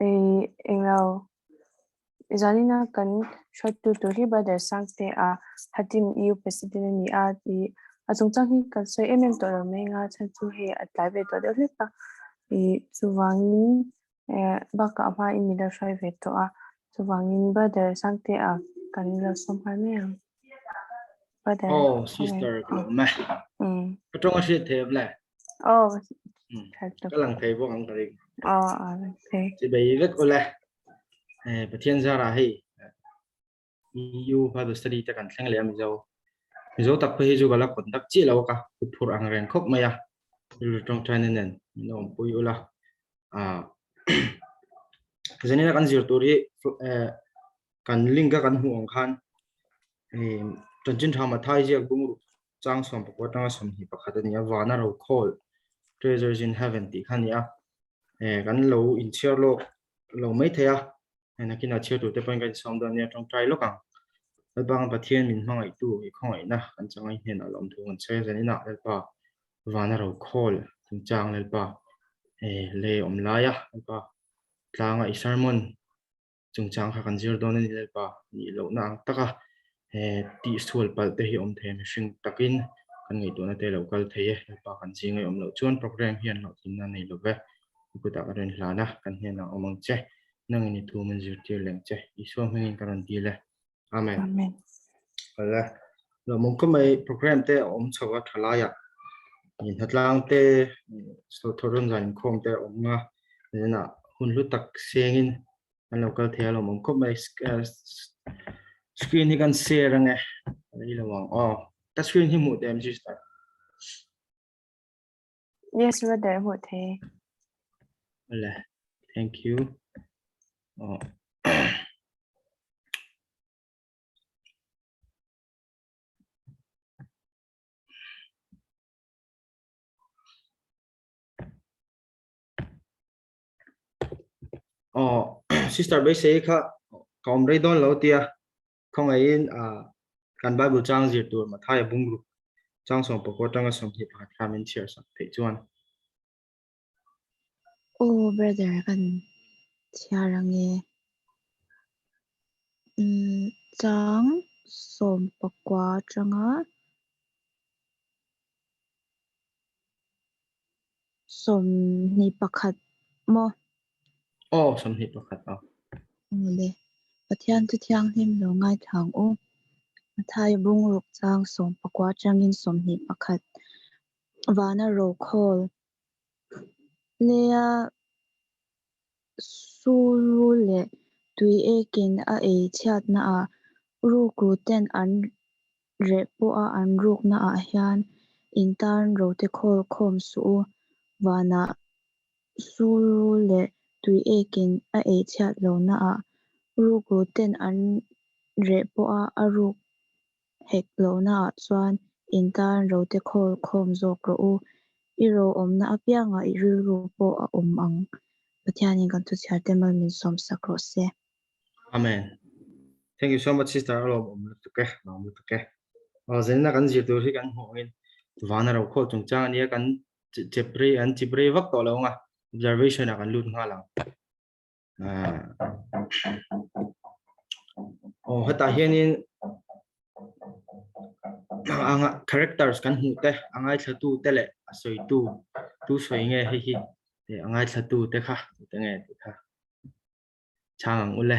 Englo zanina kan hruaitu tur hi Brother Sangte-a Hatim EU President a ni a tih a chungchang hi kan sawi em em tawh lo mai anga chhan chu hei a tlai ve tawh deuh hlek a ih chuvangin bakah a hmain min lo hruai ve tawh a chuvangin Brother Sangte-a kan lo sawm nghal mai ang. Brother Oh sister ka lo awm e. Ka tawng a hriat thei em le? Oh ka lang thei bawk ang ka ring. Oh a lang thei. Chi bei vek ule. Eh Pathian zara hei EU Bible study te kan thleng leh a Mizo. Mizo tak phei hi chu ka la conduct chiah lo ka huphurh ang reng khawp mai a. Rilru tawngtai na nen min awm pui ula. Ah zanina kan zir tur hi kan link a kan hmuh ang khan chanchin tha Mathai ziak bungruk chang 11 atanga 21 a ni a, vana rokhawl Treasures in Heaven tih kha a ni a, kan lo inchhiar lawk lo mai thei a, nakinah chhiar tur te pawhin kan insawm dawn nia tawngtai lawk ang. Lalpa Pathian min hmangaihtu i khawngaihna kan changai hnenah lawmthu kan sawi a, zaninah Lalpa vana rokhawl chungchang Lalpa lei awm laia Lalpa tlanga i sermon chungchang kha kan zir dawn a ni Lalpa nih lohna ang taka tihsual palh te hi awm thei a mihring takin kan ngaihtuahna te lo kal thei e Lalpa kan zing a awm loh chuan program hian hlawhtlinna nei lo ve i kutah ka rawn hlan a kan hnenah awm ang che nangin i thu min zirtir leh ang che Isua hmingin ka rawn dil e Amen. Amen. Ala lawmawm khawp mai program te a awm chho a tha laiah hnatlang te thawhrawn zan inkhawm te a awm a zinah hun hlu tak sengin an lo kal thei a lawmawm khawp mai screen hi kan share ange rei lo ang aw ka screen hi hmuh teh em sister Yes brother hmuh thei. Ole thank you. Oh. Oh, sister beisei kha ka awm rei dawn lo tia khawngaihin kan Bible chang zir tur Mathaia bungruk chang 11 atanga 21 kha min chhiar sak theih chuan. Aw brother kan chhiar ange. Umm chang 19 atanga 21 maw? Aw 21 aw. Awle. Pathian chu thianghlim lo ngaithla ang u. Mathai bungruk chang 19 atangin 21 vana rokhawl Leia suru leh tui ekin a ei chhiatnaah rukru ten an reh pawha an ruknaah hian in tan rote khawl khawm suh u. Vanah suru leh tui ekin a ei chhiat lohnaah rukru ten an reh pawha a ruk hek lohnaah chuan in tan rote khawl khawm zawk rawh u. I ro awmna apiangah i rilru pawh a awm ang. Pathianin kan thuchhiar te mal min sawm sak rawh se. Amen. Thank you so much sister a lawm awm lutuk e, lawm lutuk e. Aw zenna kan zir tur hi kan hmuh angin vana ro khawl chungchang ania kan chep rei an chip rei vak tawh lo anga observation ah kan lut nghal ang. Aw hetah hianin anga characters kan hmuh te a ngaithlatu te leh a sawitu tu sawi nge hei hi a ngaithlatu te kha tute nge tih kha chhang ang ule.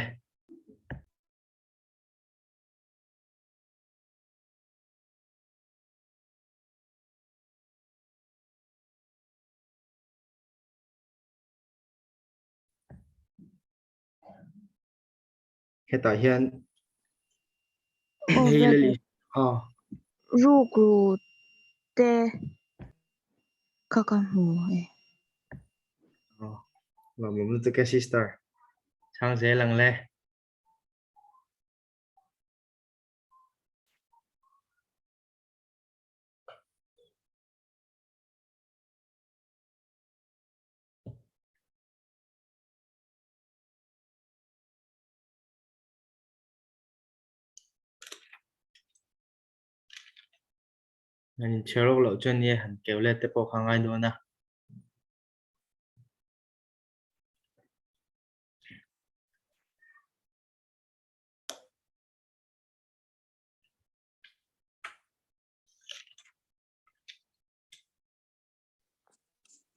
Hetah hian Oh, hei brother. lali ah Rukru te kha ka hmu e. Oh, lawmawm lutuk e sister. Chhang zel ang le. An inchhiar lawk loh chuan nia han keu let te pawh kha a ngai dawn a.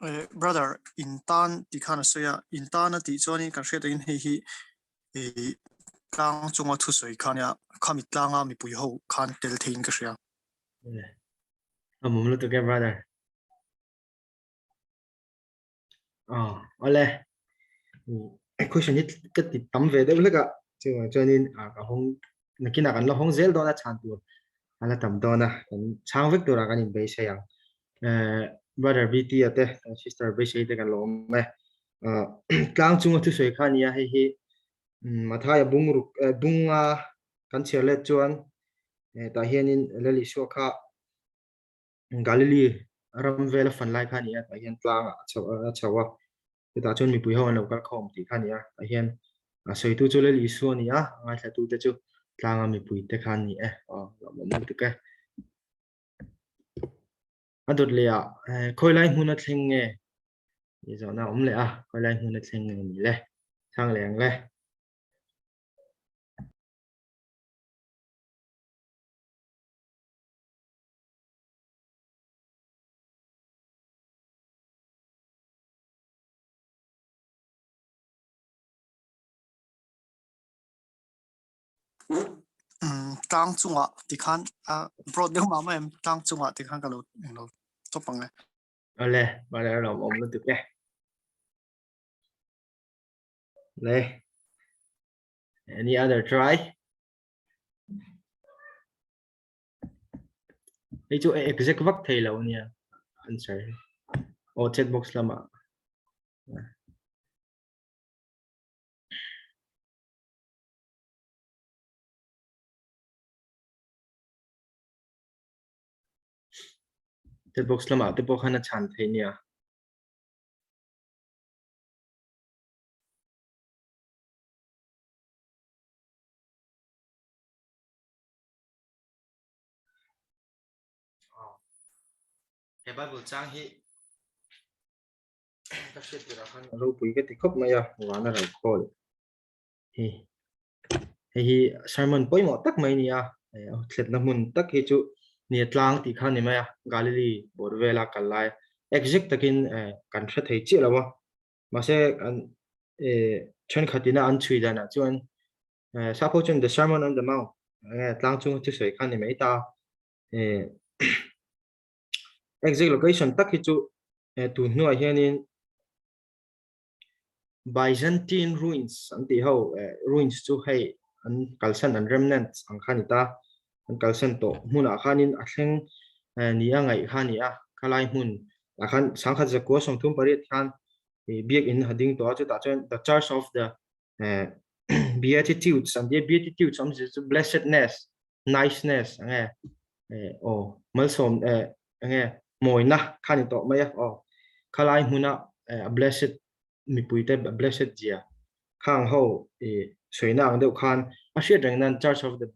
Eh, brother, in tan ti khan a sawi a, in tan a tih chuanin kan hriat takin hei hi eh, tlang chunga thusawi kha nia, khami tlanga mipui ho khan tel theiin ka hria. A mum lutuk e brother. Ah, ole. Question hi ka ti tam ve deuh hlek a, chuvang chuanin a ka hawng nakinah kan la hawng zel dawn a chhan tur a la tam dawn a, kan chhang vek turah kan inbeisei ang. Eh, brother BT a te, kan sister beisei te kan lo awm e. Ah, tlang chunga thusawi kha nia hei hi Mathaia bungruk bunga kan chhiar let chuan tah hianin Lal Isua kha Galilee ram vela fan lai kha a ni a, tah hian tlangah a chho a chho a, chutah chuan mipui ho an lo kal khawm tih kha a ni a, tah hian a sawitu chu Lal Isua a ni a, a ngaithlatute chu tlanga mipuite kha an ni e, aw lawmawm lutuk e. A dawt leh ah khawi lai hmun a thleng nge tih zawhna a awm leh a, khawi lai hmun a thleng nge ni le, chhang leh ang le. Tlang chungah tikhan a broad deuh mah mah em tlang chungah tikhan ka lo englo chawp ang e. Awle, mah le lawm awm lutuk e. Le. Any other try? Hei chu exact vak thei lo nia answer. Oh, chat box lama. Chat box lama te pawh khan a chhan thei nia. He Bible chang hi ka hriat tirah khan ropui ka ti khawp mai a, vana ro khawl hi. Hei hi sermon pawimawh tak mai a ni a, thletna hmun tak hi chu nia tlang tih kha a ni mai a, Galilee bawr vela kal lai exact takin kan hre thei chiah lo a, mahse an thenkhatina an chhui danah chuan Sapho chuan The Sermon on the Mount tlang chunga thusawi kha a ni mai ta a, exact location tak hi chu tun hnuah hianin Byzantine ruins an tih ho ruins chu hei an kalsan an remnants ang kha a ni ta, an kalsan tawh hmunah khanin a thleng ni a ngaih kha a ni a, khalai hmun ah khan sangkhat zakua 38 khan biakinn a ding tawh a, chutah chuan The Church of the Beatitudes an tia, Beatitudes awmzia chu blessedness, niceness ang e, aw malsawm eng nge mawina kha ni tawh mai a aw khalai hmuna a blessed mipuite a blessed zia khang ho i sawina ang deuh khan a hriat reng nan Church of the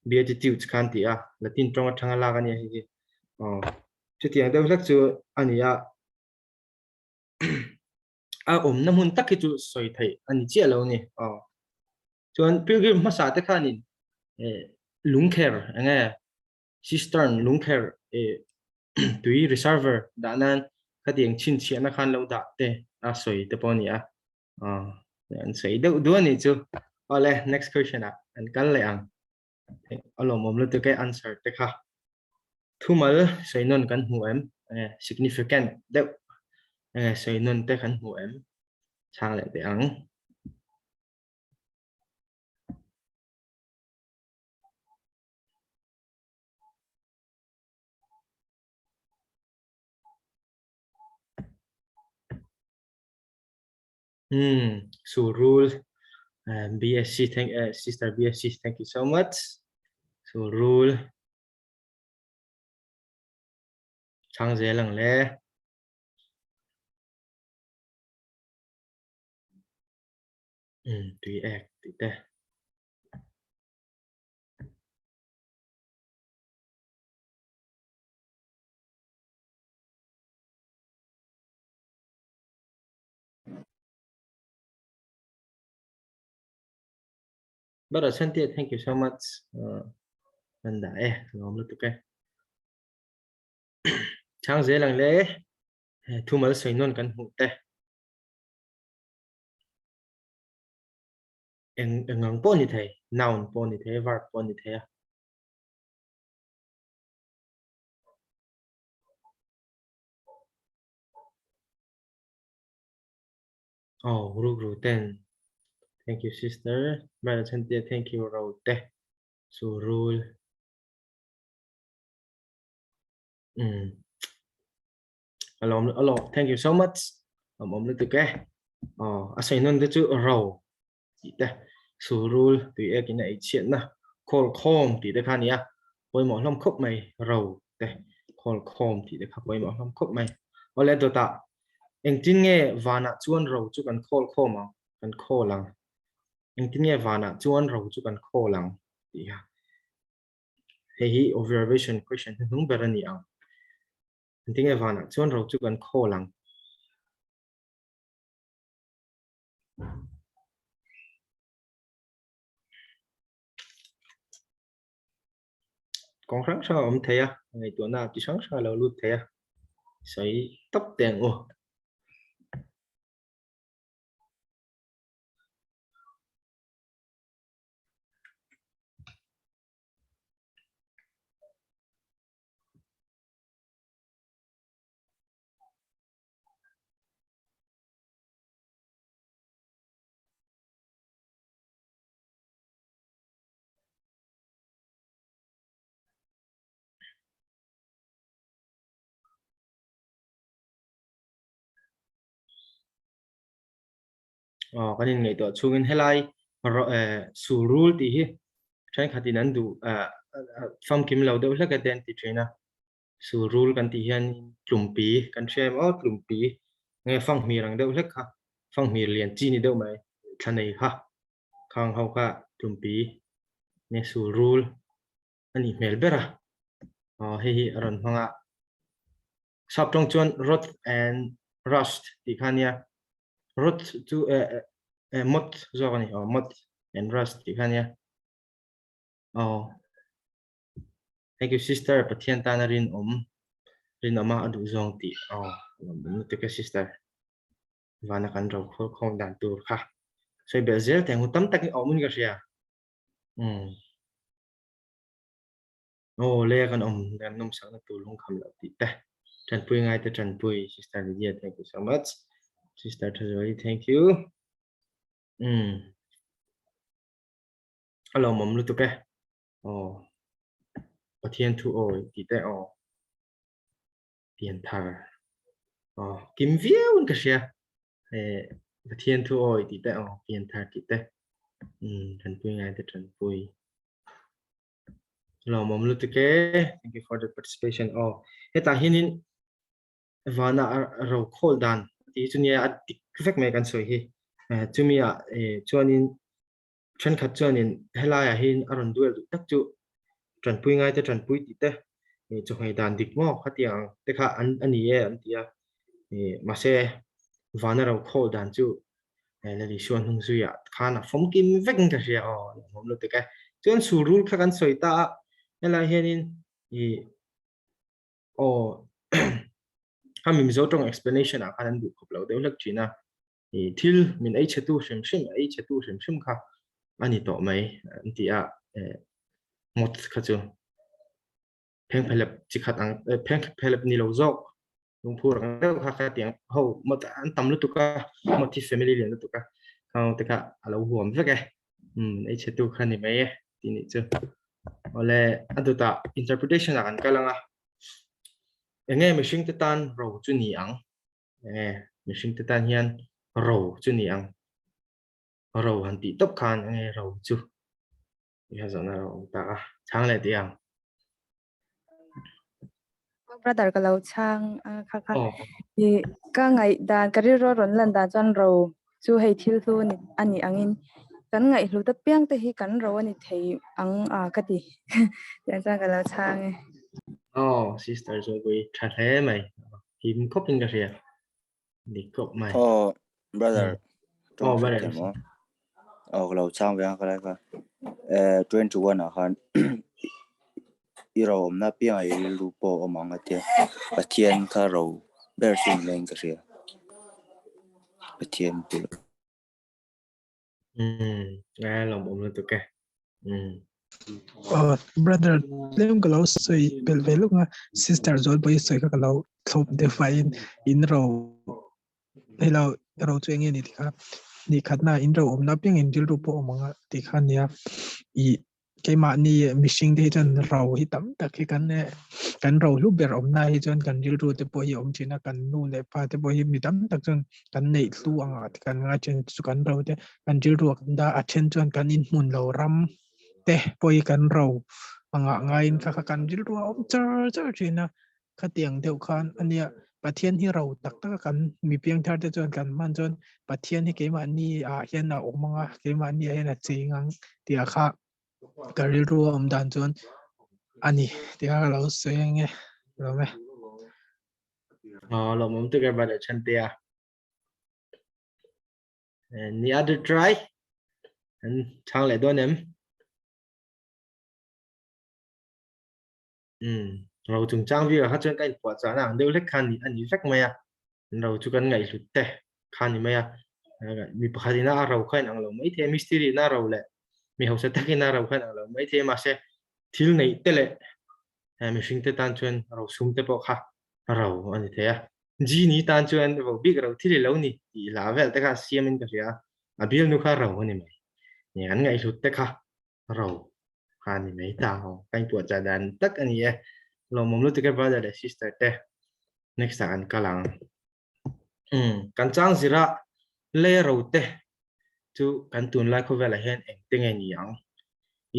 Beatitudes khan ti a Latin tawng atanga lak a nia hei hi aw chutiang deuh hlek chu a ni a a awmna hmun tak hi chu sawi theih a ni chiah lo a ni aw chuan pilgrim hmasa te khanin lungkher eng nge cistern lungkher tui reservoir dah nan khatiang chhinchhiahna khan lo dah te a sawi te pawh a ni a an sawi deuh duh a nih chu awle next question ah an kal leh ang a lawmawm lutuk e answer te kha thumal sawi nawn kan hmu em significant deuh sawi nawn te kan hmu em chhang leh teh ang. Hmm, so rule BSc, thank sister BSc, thank you so much. So rule chang zel ang le. Hmm, tui ek ti te. But Asante, thank you so much. Kan dah e, lawm lutuk e. Chang zel ang le. Thumal sawi nawn kan hmuh te. Eng engang pawh ni thei, noun pawh ni thei, verb pawh ni thei a. Oh, rukru ten. Thank you sister. Brother Chantia, thank you ro te. Su rul. Alawm alawm thank you so much awm awm lutuk e aw a sawi nawn te chu ro tih te surul tui ek in a ei chhiatna khawl khawm tih te kha a ni a pawimawh hlawm khawp mai ro te khawl khawm tih te kha pawimawh hlawm khawp mai awle dawtah engtin nge vanah chuan ro chu kan khawl khawm ang kan khawl ang engtin nge vanah chuan ro chu kan khawl ang tih kha Hei hi observation question hnuhnung ber a ni ang. Engtinge vanah chuan ro chu kan khawl ang? Kawng hrang hrang a awm thei a, ngaihtuahna chi hrang hrang a lo lut thei a, sawi tawp teh ang u. Aw kan inngaihtuah chhungin helai sul rul tih hi thenkhatin an duh famkim lo deuh hlek e te an ti thin a, sul rul kan tih hian tlumpi kan hria em aw tlumpi nge fanghmir ang deuh hlek kha fanghmir lian chi ni deuh mai thla nei kha khang ho kha tlumpi nge sul rul a nih hmel ber a, aw hei hi a rawn hmang a. Sap tawng chuan rot and rust tih kha nia. Rot chu eh moth zawk a ni. Aw moth and rust tih kha nia. Aw. Thank you sister Pathian tana rinawm rinawma a duh zawng tih. Aw lawmawm lutuk e sister. Vana kan ro khawl khawm dan tur kha. Sawi belh zel teh ang hu tam takin a awm in ka hria. Umm. Aw le kan awm kan nawmsakna tur lungkham loh tih te tanpui ngai te tanpui sister Lydia thank you so much sister Thazuali thank you um a lawmawm lutuk e aw Pathian thu awi tih te aw pian thar aw kim viau in ka hria eh Pathian thu awi tih te aw pian thar tih te um tanpui ngai te tanpui Lawmawm lutuk e. Thank you for the participation. Oh, hetah hianin vana ro khawl dan tih hi chu nia a dik vek mai kan sawi hi. Chumi ah chuanin thenkhat chuanin helaiah hian a rawn duel duh tak chu tanpui ngai te tanpui tih te chawhmeh dan dik maw khatiang ang te kha an a ni e an ti a. Mahse vana ro khawl dan chu Lal Isua hnung zuiah khan a fawmkim vekin ka hria aw a lawmawm lutuk e. Chuan sul rul kha kan sawi ta a, helai hianin ih aw khami Mizo tawng explanation ah khan an duh khawp lo deuh hlek thin a, ih thil min ei chhe tu hrim hrim ei chhe tu hrim hrim kha a ni tawh mai an ti a, eh ngawt kha chu phengphelep chi khat ang phengphelep ni lo zawk lungphur ang deuh kha kha tiang ho mawt an tam lutuk a mawt hi family lian lutuk a khang te kha a lo huam vek e um ei chhe tu kha ni mai e ti nih chu awle a dawtah interpretation ah kan kal anga enge mihring te tan ro chu ni ang enge mihring te tan hian ro chu ni ang ro han tih tawp khan enge ro chu i ha zawhna ro awm ta a chhang leh tih ang. Brother ka lo chhang a kha kha i ka ngaih dan ka rilru a rawn lan dan chuan ro chu hei thil hlu ani ani angin kan ngaih hlut apiang te hi kan ro ani thei ang a ka ti tiang chuan ka lo chhang e. Aw sister chu pui tha hle mai him khawp in ka hria dik khawp mai. Aw brother Aw brother Aw ka lo chhang ve ang ka lai kha eh 21 ah khan i ro awmna piangah i rilru pawh a awm ang a tia Pathian kha ro ber chu ni laiin ka hria Pathian bulah. Umm ngai a lawmawm lutuk e. Umm. Aw brother tlem ka lo sawi belh ve lawk a sister Zualbawi sawi kha ka lo thlawp deuh faiin in ro hei lo ro chu enge ni tih kha ni khatna in ro awmna apiang in rilru pawh awm ang a tih kha nia ih keimahni mihring te hi chuan ro hi tam tak hi kan kan ro hlu ber awmna hi chuan kan rilru te pawh hi a awm thin a kan nu leh pa te pawh hi mi tam tak chuan kan neih hlu angah te kan ngai thin chu kan ro te kan rilru a kan dah a then chuan kan inhmun lo ram te pawh hi kan ro angah ngaiin kha kha kan rilru a awm char char thin a Khatiang deuh khan a nia, Pathian hi ro tak taka kan mi piangthar te chuan kan hman chuan Pathian hi keimahni ah hian a awm ang a, keimahni ah hian a cheng ang tih ah kha ka rilru a awm dan chuan a ni tih kha ka lo sawi ang e, lawm e. Aw, lawmawm tuk e brother Chhantea. Any other try? An chhang leh dawn em? Umm ro chungchang viau kha chuan ka inpuah chahna ang deuh hlek kha a ni a ni vek mai a, ro chu kan ngaihhlut te kha a ni mai a, mi pakhat ina a ro kha inang lo mai thei a, mistiri ina ro leh mi hausa tak ina ro kha inang lo mai thei a, mahse thil neih te leh mihring te tan chuan ro sum te pawh kha ro a ni thei a, Genie tan chuan ro bik ro thil i lo ni tih hla vel te kha a siamin ka hria a, a bialnu kha ro a ni mai, an ngaihhlut te kha ro kha ni mai ta ho ka inpuah chah dan tak a ni e lawmawm lutuk e brother leh sister te next ah kan kal ang um kan chang zira le ro te chu kan tunlai khawvelah hian engte nge ni ang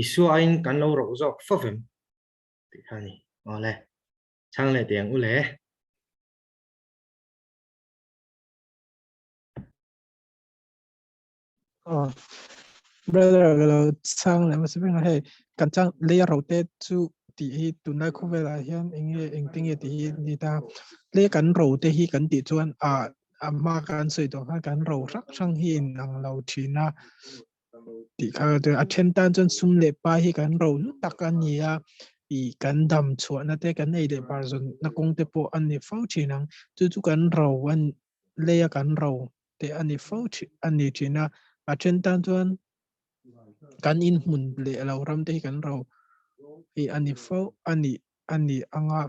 Isua aiin kan lo roh zawk fovem tih kha a ni awle chhang leh teh ang u le. Aw brother ka lo chhang leh hmasa ber a hei kan chang lei a ro te chu tih hi tunlai khawvelah hian eng nge engtin nge tih hi ni ta lei kan ro te hi kan tih chuan ah a hma kan sawi tawh khan kan ro hrang hrang hi in ang lo thin a tih kha a then tan chuan sum leh pa hi kan ro hlu tak a ni a ih kan dam chhuahna te kan ei leh bar zawnna kawng te pawh a ni fo thin ang chu chu kan ro a lei a kan ro te a ni fo thin a ni thin a a then tan chuan kan inhmun leh lo ram te hi kan ro hi a ni fo a ni a ni ang a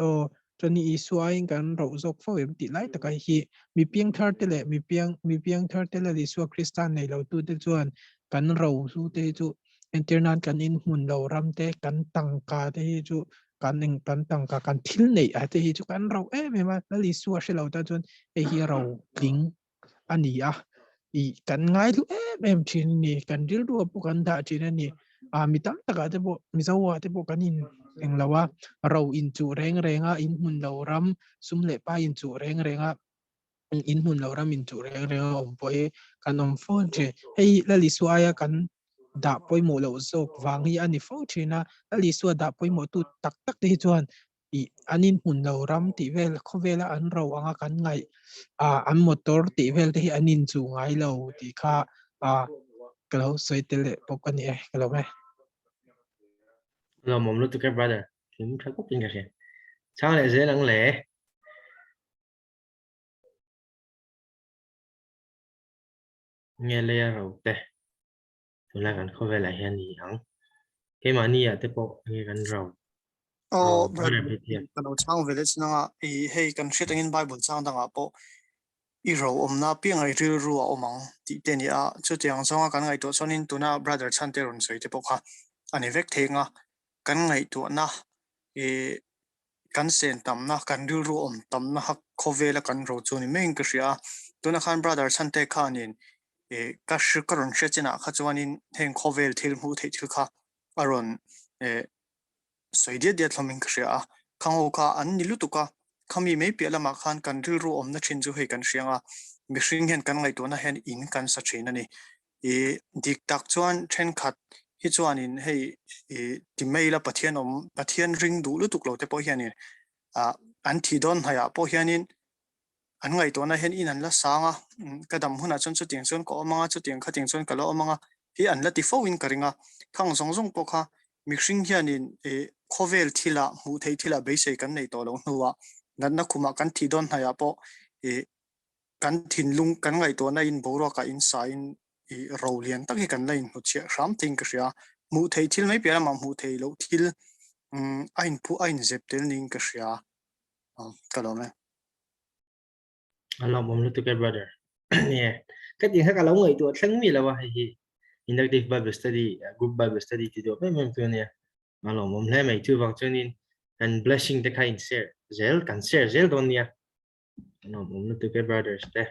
aw chuan Isua aiin kan roh zawk fo em tih lai taka hi mi piangthar te leh mi piang mi piangthar te leh Isua Krista nei lo tu te chuan kan ro hlu te hi chu entir nan kan inhmun lo ram te kan tangka te hi chu kan eng kan tangka kan thil neih a te hi chu kan ro em em a Lal Isua hre lo tan chuan hei hi ro tling a ni a i kan ngai hlu em em thin a ni kan rilru ah pawh kan dah thin a ni a mi tam takah te pawh Mizo ah te pawh kan in eng lo a ro in chuh reng reng a in hmun lo ram sum leh pa in chuh reng reng a in hmun lo ram in chuh reng reng a awm pawh hi kan awm fo thin hei Lal Isua aia kan dah pawimawh loh zawk vang hi a ni fo thin a, Lal Isua dah pawimawh tu tak tak te hi chuan ih an inhmun lo ram tih vel khawvela an ro anga kan ngaih ah an motor tih vel te hi an inchuh ngai lo tih kha ah ka lo sawi tel leh bawk a ni e, ka lawm e. Lawmawm lutuk e brother, thim tha khawpin ka hria. Chhang leh zel ang le. Nge leia ro te tunlai kan khawvelah hian ni ang. Keimahni ah te pawh nge kan ro. Aw, brother, ka lo chhang ve leh chin anga i hei kan hriat angin Bible chang dangah pawh i ro awmna pianga i rilru a awm ang tih te a ni a. Chutiang zawnga kan ngaihtuah chuanin tuna brother chhan te rawn sawi te pawh kha a ni vek thei anga kan ngaihtuahna i kan sen tamna, kan rilru awm tamna kha khawvela kan ro chu ni maiin ka hria a. Tuna khan brother Chhante khanin ih ka hri ka rawn hre chinah kha chuanin heng khawvel thil hmuh theih thil kha a rawn eh sawi diat diat hlawmin ka hria a. Khangho kha an ni lutuk a, khami mai piah lamah khan kan rilru awmna thin chu hei kan hria ang a, mihring hian kan ngaihtuahna hian in kan sa thin a ni. I dik tak chuan thenkhat hi chuanin hei i ti mai ila Pathian awm Pathian ring duh lutuk lo te pawh hianin ah an thih dawn hnaihah pawh hianin an ngaihtuahna hian in an la sang a, ka dam hunah chuan chutiang chuan ka awm ang a, chutiang khatiang chuan ka la awm ang a hi an la ti fo in ka ring a. Khang zawng zawng pawh kha mihring hianin i Khawvel thilah hmuh theih thilah beisei kan nei tawh loh hnuah natna khumah kan thih dawn hnaiah pawh ih kan thinlung kan ngaihtuahna in boruakah in sa in ih ro lian tak hi kan la inhnutchhiah hram theiin ka hria. Hmuh theih thil mai piah lamah hmuh theih loh thil umm a inphuh a inzep tel niin ka hria. Ka lawm e. A lawmawm lutuk e brother. Nge ka tih kha ka lo ngaihtuah thleng mi lo a hei hi inductive bible study group bible study ti duh em em tu ania. A lawmawm hle mai chuvang chuanin kan blessing te kha in share zel kan share zel dawn nia. A lawmawm lutuk e brothers te.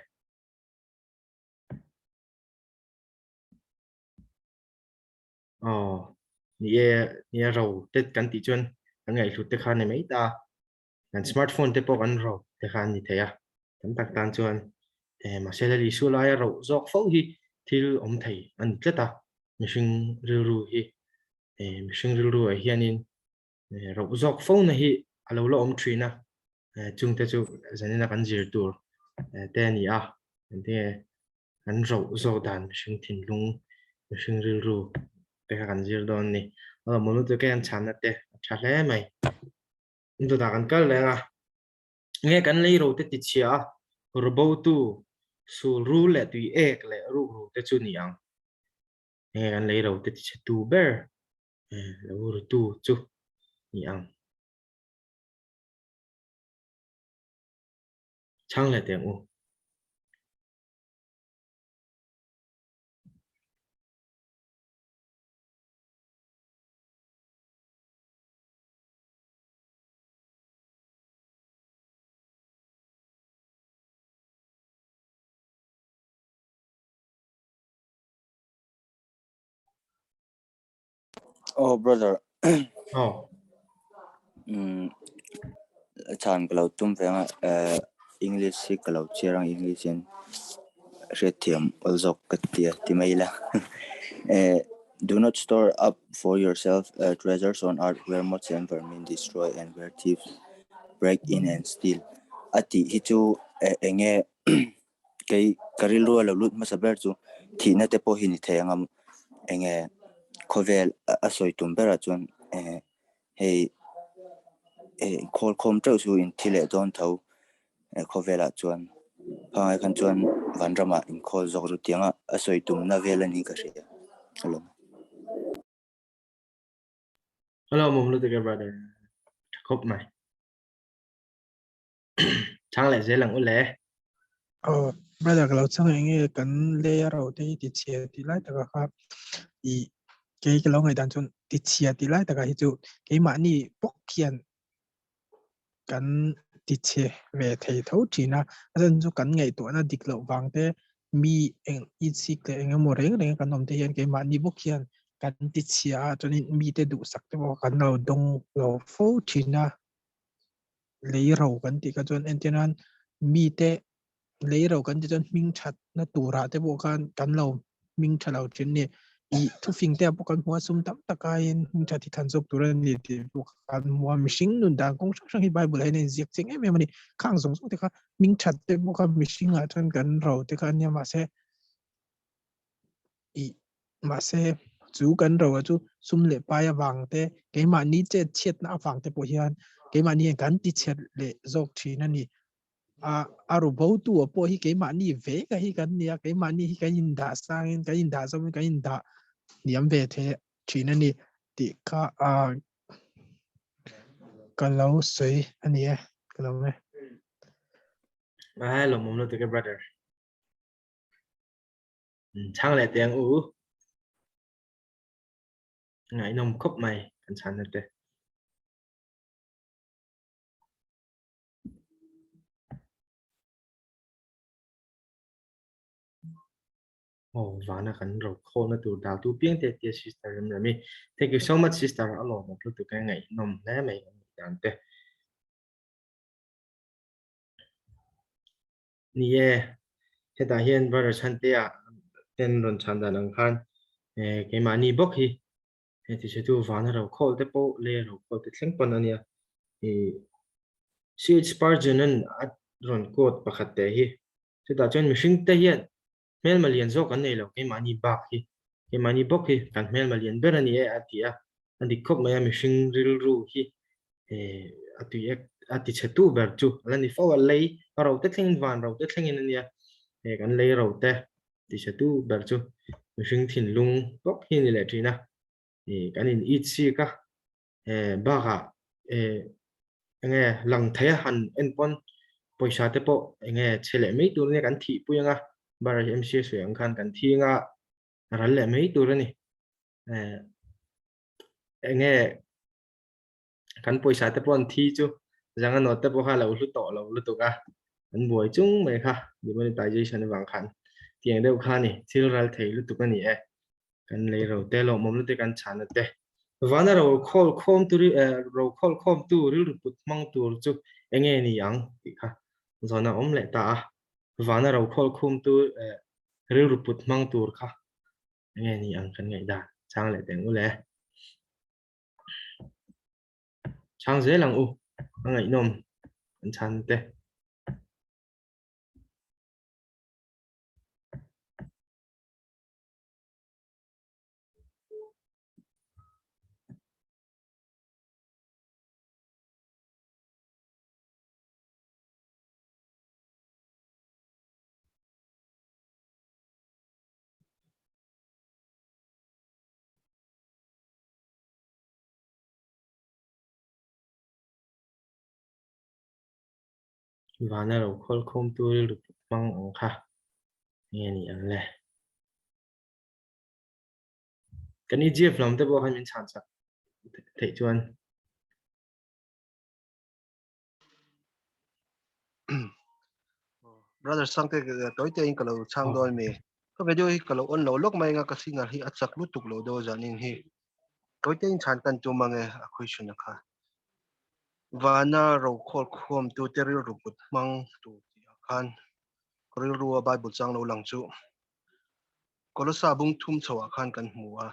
Aw ni e ni e ro te kan tih chuan kan ngaihhlut te kha ni mai ta. Kan smartphone te pawh kan ro te kha an ni thei a, tam tak tan chuan eh mahse Lal Isua laia roh zawk fo hi thil awm thei a ni tlat a, mihring rilru hi eh mihring rilru ah hianin eh roh zawk fo na hi a lo la awm thin a, eh chungte chu zanina kan zir tur eh te a ni a, engtinge kan roh zawk dan mihring thinlung mihring rilru te kha kan zir dawn a ni. Aw mawlnu te kan chhanna te a tha hle mai. Dawtah kan kal reng a, nge kan lei ro te tichhia a, rubotu, sul ru leh tui ek leh rukru te chu ni ang. Nge kan lei ro te tichhe tu ber lo rutu chu ni ang. Chhang leh teh ang u. Oh brother. Oh. Chan ka lo tum ve anga eh English hi ka lo chhiar ang English in hriatthiam awl zawk ka tia ti mai ila. Eh do not store up for yourself uh, treasures on earth where moths and vermin destroy and where thieves break in and steal. A tih hi chu eh, enge kei ka rilru a lo lut hmasa ber chu thihna te pawh hi ni thei anga enge khawvel a sawi tum berah chuan eh hei eh khawl khawm teuh chu in thi leh dawn tho eh khawvelah chuan pangai khan chuan vanramah inkhawl zawk ru tianga a sawi tumna vel a ni ka hria alawm. Hello mum lutuk e brother. Tha khawp mai. Chang leh zel ang u le. Aw brother ka lo chang eng nge kan lei a ro te hi ti chhia tih lai taka kha i kei ka lo ngaihdan chuan ti chhia tih lai taka hi chu keimahni bawk hian kan ti chhe ve thei tho thin a, a chhan chu kan ngaihtuahna dik loh vang te mi eng itsik leh eng emaw reng reng a kan awm te hian keimahni bawk hian kan ti chhia a chuanin mite duhsak te pawh kan lo dawng lo fo thin a. Lei ro kan tih kha chuan entir nan mite lei ro kan tih chuan hming that na turah te pawh khan kan lo hming tha lo thin ni. Ih thufing te ah pawh kan hmu a sum tam tak aiin hming that hi than zawk tur a ni tih pawh kan hmu a. Mihring nun dan kawng hrang hrang hi Bible ah hian a inziak chiang em em a ni. Khang zawng zawng te kha hming that te pawh kha mihring ah chuan kan ro te kha a nia mahse ih mahse chu kan ro a chu sum leh pai avang te keimahni chet chhiatna avang te pawh hian keimahni hian kan ti chhiat leh zawk thin a ni. A a ru bo tu a pawh hi keimahni ve ka hi kan nia keimahni hi kan indah sangin kan indah zawmin kan indah hniam ve the thin a ni tih kha a ka lo sawi a ni e ka lo nge. Ai lawmawm lutuk e brother. Chhang leh teh ang u. Ngaihnawm khawp mai kan chhanna te. Aw vana kan ro khawlna tur dal tu piang te tia sister rem rem i. Thank you so much sister a lawmawm lutuk e ngaihnawm hle mai kan dan te. Ni e, hetah hian brother Chhantea ten rawn chhan dan ang khan eh keimahni bawk hi hei ti hretu vana ro khawl te pawh lei ro khawl te thleng pawn a nia. Ih C.H. Spurgeon an a rawn quote pakhat teh hi chutah chuan mihring te hian hmelma lian zawk an nei lo keimahni bak hi keimahni bawk hi kan hmelma lian ber a ni e a ti a. A dik khawp mai a, mihring rilru hi a tui ek a ti chhe tu ber chu a la ni fo a, lei ro te thlengin van ro te thlengin a nia, he kan lei ro te ti chhe tu ber chu mihring thinlung bawk hi a ni leh thin a, kan in it sik a, bakah enge lang thei a han en pawn pawisa te pawh enge chhe leh mai tur ania kan thihpui anga bar MCA sawi ang khan kan thi anga ral leh mai tur a ni. Enge kan pawisa te pawh an thi chu zanga note te pawh kha a lo hlu tawh lo lutuk a an buai chung mai kha demonetization avang khan tiang deuh kha a ni thil ral thei lutuk a ni e kan lei ro te lawmawm lutuk kan chhana te vana ro khawl khawm tu ro khawl khawm tu rilru put hmang tur chu enge ni ang tih kha zawhna awm leh ta a vana ro khawl khum tu rilru put hmang tur kha enge ni ang kan ngaihdan chang leh teng u le. Chhang zel ang u, a ngaihnawm kan chhan te. Vana lo khawl khawm tu rilru put hmang ang kha nge ni ang le. Kan EGF lam te pawh khan min chhan chak theih chuan. Brother Sangte toi te in ka lo chang dawn mi. Ka video hi ka lo on lo lawk mai nga ka signal hi a chak lutuk lo deuh zanin hi. Toi te in chhan kan tum ange a question a kha. Vana rokhawl khuam tu te rilru put hmang tu tih ah khan ka rilru a Bible chang lo lang chu Kolosa bung thum chho ah khan kan hmu a.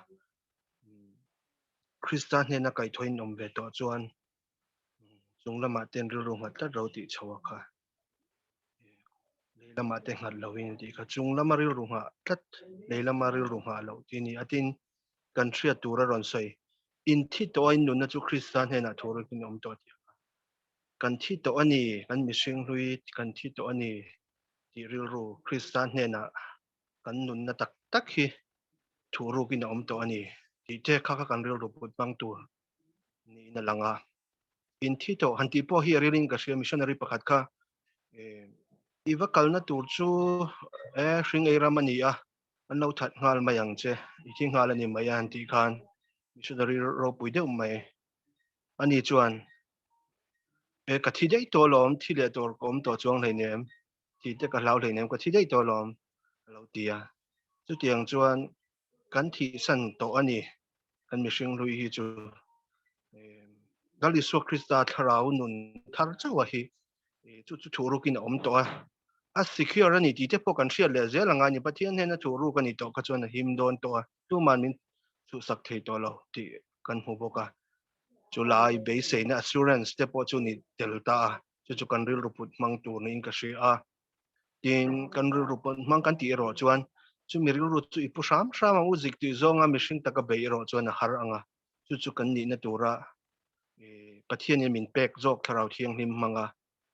Krista hnena kaihthawhin awm ve tawh chuan chung lamah ten rilru nghat tlat ro tih chho a kha. Lei lamah te nghat lo in tih kha chung lama rilru nghah tlat lei lama rilru nghah loh tih a ni. A tin kan hriat tur a rawn sawi in thi tawh a in nunna chu Krista hnenah thu rukin a awm tawh tih a kha. Kan thi tawh a ni, kan mihring hlui kan thi tawh a ni tih rilru Krista hnenah kan nunna tak tak hi thu rukin a awm tawh a ni tih te kha kha kan rilru put hmang tur niin a lang a. In thi tawh han tih pawh hi a rilin ka hria missionary pakhat kha i va kalna tur chu e hring ei ram a ni a, an lo that nghal mai ang che, i thi nghal a ni mai a han tih khan missionary ropui deuh mai a ni chuan e ka thi daih tawh alawm, thi leh tur ka awm tawh chuang hleinem, thi te ka hlau hleinem ka thi daih tawh alawm a lo ti a. Chutiang chuan kan thihsan tawh a ni kan mihring hlui hi chu Lal Isua Krista thlarau nun thar chauh a hi chu chu thu rukin a awm tawh a a secure a ni tih te pawh kan hriat leh zel anga ni Pathian hnena thu ruk a ni tawh kha chuan a him dawn tawh a tuman min chhuhsak thei tawh lo tih kan hmu bawk a chu lai beiseina assurance te pawh chu ni tel ta a chu chu kan rilru put hmang tur niin ka hria a Tin, kan rilru pawh hmang kan tih erawh chuan chumi rilru chu i pu hram hram ang u zik tih zawnga mihring taka beih erawh chuan a har ang a, chu chu kan nihna tura Pathianin min pek zawk Thlarau Thianghlim hmanga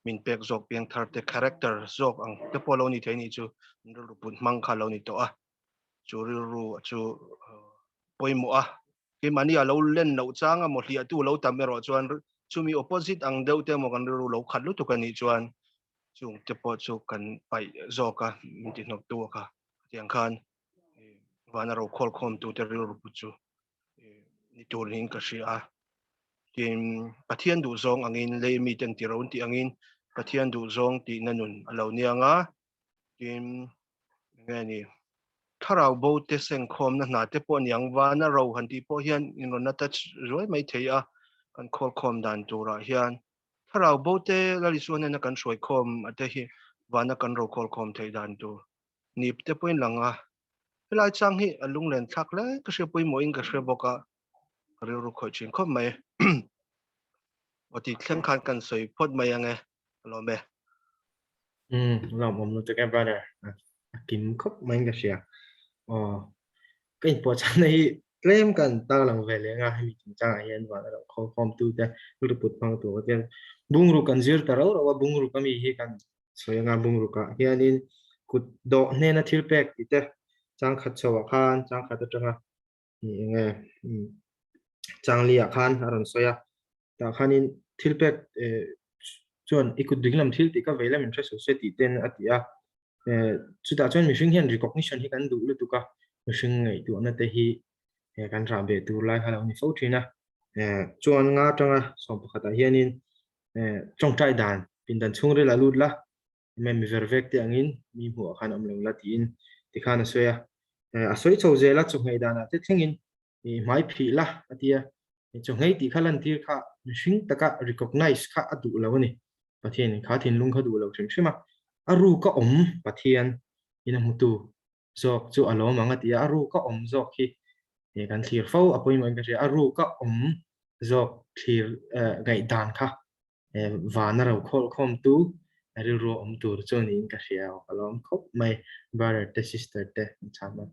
min pek zawk piangthar te character zawk ang te pawh lo ni thei nih chu rilru put hmang kha lo ni tawh a, chu rilru chu pawimawh a. Keimahni a lo len loh chang a maw hliahtu lo tam erawh chuan chumi opposite ang deuh te emaw kan rilru lo khat lutuk a nih chuan chung te pawh chu kan paih zawk a min ti hnawk tu a kha tiang khan vana ro khawl khawm tu te rilru put chu ni tur niin ka hria a. Tin, Pathian duh zawng angin lei mi ten ti ro an tih angin Pathian duh zawng tihna nun a lo nia ang a. Tin, nge ni thlarau bo te sengkhawmna hna te pawh aniang vana ro han tih pawh hian in rawn attach zuai mai thei a kan khawlkhawm dan turah hian thlarau bo te Lal Isua hnena kan hruai khawm a te hi vana kan ro khawlkhawm theih dan tur nip te pawhin lang a helai chang hi a lunglen thlak hle ka hria pawimawhin ka hria bawk a ka rilru khawih thin khawp mai aw tih thleng khan kan sawi phawt mai ange alawm e. Lawm awm lutuk e brother. A kim khawp mai in ka hria. Aw ka inpawh chhan na hi Tlem kan tarlang ve leh anga hemi chungchangah hian van a lo khawlkhawm tute rilru put hmang tur te bungruk kan zir ta rauh rauh a, bungruk ami hi kan sawi anga bungrukah hianin kut dawh hnena thil pek tih te changkhat chhoah khan changkhat atanga eng nge changli ah khan a rawn sawi a, tah khanin thil pek chuan i kut ding lam thil tih ka vei lam in hre suh se tih ten a ti a, chutah chuan mihring hian recognition hi kan duh lutuk a, mihring ngaihtuahna te hi kan rah beh tur lai kha lo ni fo thin a, chuan nga atanga 11 ah hianin tawngtai dan pindan chhungril a lut la, mi ver vek te angin mi hmuhah khan awm lo la tiin tikhan a sawi a, a sawi chho zel a, chawhmeh danah te thlengin i hmai phih la a ti a, chawhmeh tih kha lantir kha mihring taka recognize kha a duh lo a ni, Pathianin kha thinlung kha duh lo hrim hrim a, a ruka awm Pathian in a hmutu zawk chu a lawm ang a ti a, a ruka awm zawk hi kan thlir fo a pawimawhin ka hria, a ruka awm zawk thlir ngaihdan kha vana ro khawl khawmtu rilru awm tur chu niin ka hria ka lawm khawp mai brother te sister te an chham a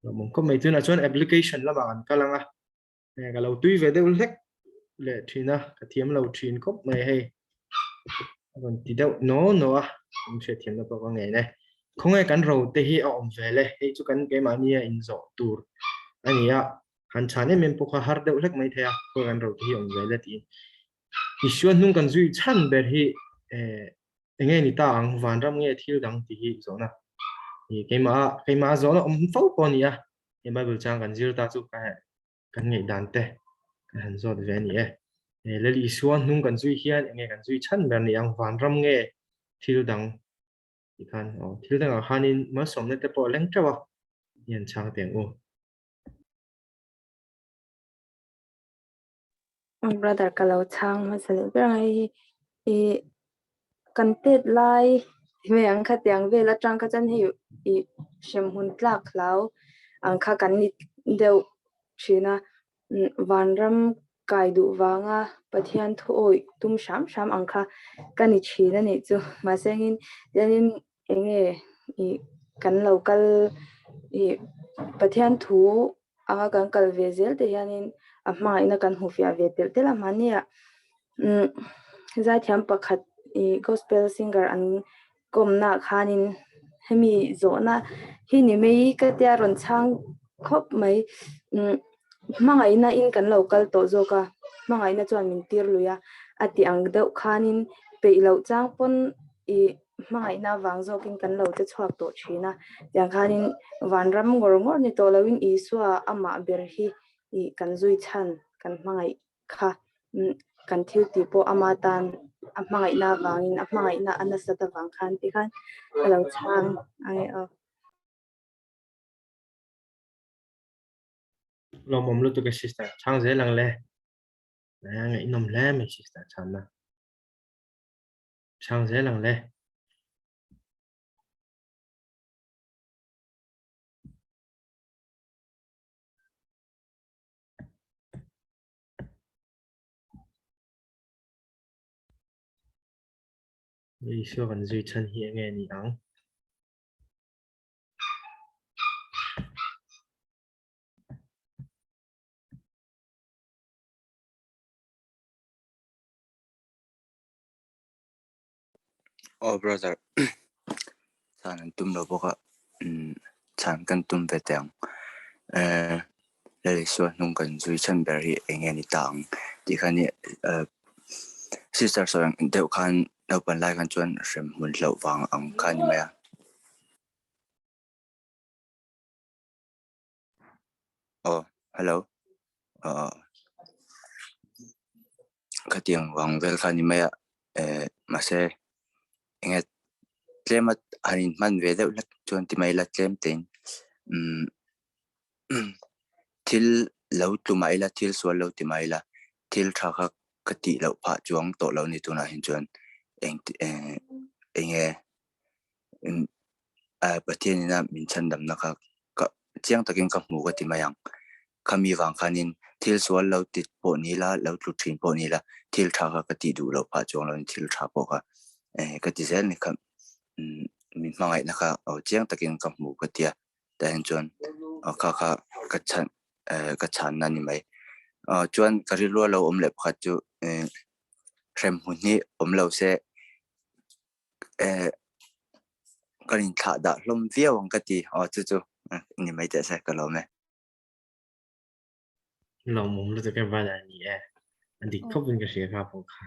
lawmawm khawp mai tunah chuan application lamah kan kal ang a ka lo tui ve deuh hlek leh thin a ka thiam lo thin khawp mai hei a rawn ti deuh naw naw a in hriatthiamna pawh ka ngei ne khawnge kan ro te hi a awm ve le hei chu kan keimahnia inzawh tur a ni a han chhan em em pawh kha har deuh hlek mai thei a khawi kan ro te hi awm ve le tiin Isua hnung kan zui chhan ber hi eng nge ni ta ang, vanram nge thil dang tih hi zawhna keimah keimah zawhna awm fo pawh a ni a, he Bible chang kan zir ta chu kan ngaihdan te kan han zawt ve a ni e. Lal Isua hnung kan zui hian eng nge kan zui chhan ber ni ang, vanram nge thil dang tih khan aw thil dangah khanin malsawmna te pawh a leng teuh a, i han chhang teh ang u. Brother ka lo chhang hmasa leh ber ang hei hi i kan tet lai ve ang kha tiang vel atang kha chuan hei i hremhmun tlak hlau ang kha kan ni deuh thin a vanram kai duh vanga Pathian thu awih tum hram hram ang kha ka ni thin a nih chu mahse engin tiangin enge i kan lo kal i Pathian thu anga kan kal ve zel te hianin a hmangaihna kan hmu fiah ve telh telh a mahnia umm zaithiam pakhat ih gospel singer an kawmna ah khanin hemi zawhna hi ni mai ka tia rawn chhang khawp mai umm hmangaihna in kan lo kal tawh zawk a hmangaihna chuan min tir lui a a tih ang deuh khanin peih loh chang pawn ih hmangaihna vang zawkin kan lo che chhuak tawh thin a, tiang khanin vanram ngawr ngawr ni tawh loin Isua amah ber hi ih kan zui chhan kan hmangaih kha kan thil tih pawh ama tan a hmangaihna vangin a hmangaihna a nasat avang khan ti khan ka lo chhang a nge aw. Lawmawm lutuk e sister, chhang zel ang le. Ngaihnawm hle mai sister chhanna. Chhang zel ang le. Isua kan zui chhan hi enge ni ang? Oh brother chhan an tum lo bawk a chhan kan tum ve teh ang eh Lal Isua hnung kan zui chhan ber hi eng nge ni ta ang tih kha ni eh sister sawi ang deuh khan naupang lai khan chuan hrem hmun hlauh vang ang kha a ni mai a. Aw hello aw khatiang vang vel kha a ni mai a eh mahse enge tlem a han in hman ve deuh hlek chuan ti mai ila tlem tein umm thil lo tlu mah ila thil sual lo ti mah ila thil tha kha ka tih loh phah chuang tawh lo ni tunah hian chuan eng eh enge Pathian ina min chhandamna kha ka chiang takin ka hmu ka ti mai ang. Khami vang khanin thil sual lo ti pawh ni la, lo tlu thin pawh ni la, thil tha kha ka tih duh loh phah chuang loin thil tha pawh kha ka ti zel ni kha min hmangaihna kha chiang takin ka hmu ka ti a. Tah hian chuan kha kha ka chhan. ka chhanna ni mai. Chuan ka rilru a lo awm leh pakhat chu hrem hmun hi awm lo se kan inthlah dah hlawm viau ang ka ti. Aw chu chu ni mai teh se ka lawm e. Lawmawm lutuk e brother ni e. A dik khawp in ka hria kha pawh kha.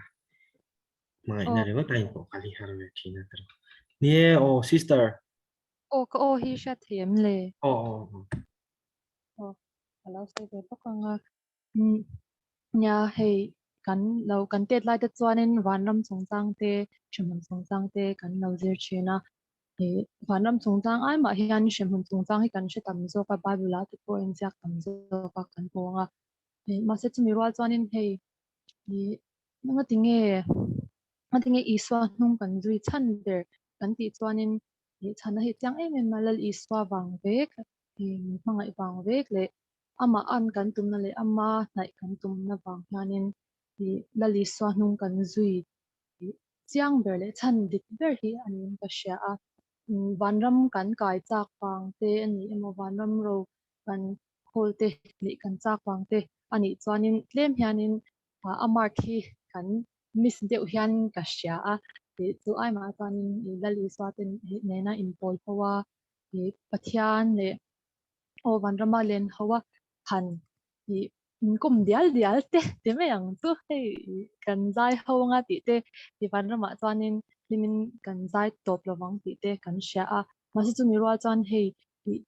Hmangaihna ringawt a inpawh kal hi har ve thin a tiraw. Ni e aw sister. Aw ka aw hi hriat thei em le? Aw aw aw. Aw ka lo sawi ve bawk ang a. Nia hei kan lo kan tet lai te chuanin vanram chungchang te hremhmun chungchang te kan lo zir thin a. Vanram chungchang ai mah hian hremhmun chungchang hi kan hre tam zawk a, Bible ah te pawh a inziak tam zawk a kan hmu ang a. Mahse chumi rual chuanin hei ngatinge ngatinge Isua hnung kan zui chhan ber kan tih chuanin chhanna hi chiang em em a, Lal Isua vang vek, min hmangaih vang vek leh amah an kan tumna leh ama hnaih kan tumna vang hianin Lal Isua hnung kan zui chiang ber leh chhan dik ber hi a niin ka hria a. Vanram kan kai chak vang te a ni emaw, vanram ro kan khawl te leh kan chak vang te a nih chuanin tlem hianin a mark hi kan miss deuh hian ka hria a. Tih chu ai mah chuanin Lal Isua te nena inpawl ho a, Pathian leh aw vanrama len ho a han Inkom dial dial te ti mai ang chu hei kan zai ho anga tih te ti vanramah chuanin hlimin kan zai tawp lovang tih te kan hria a mahse chumi rual chuan hei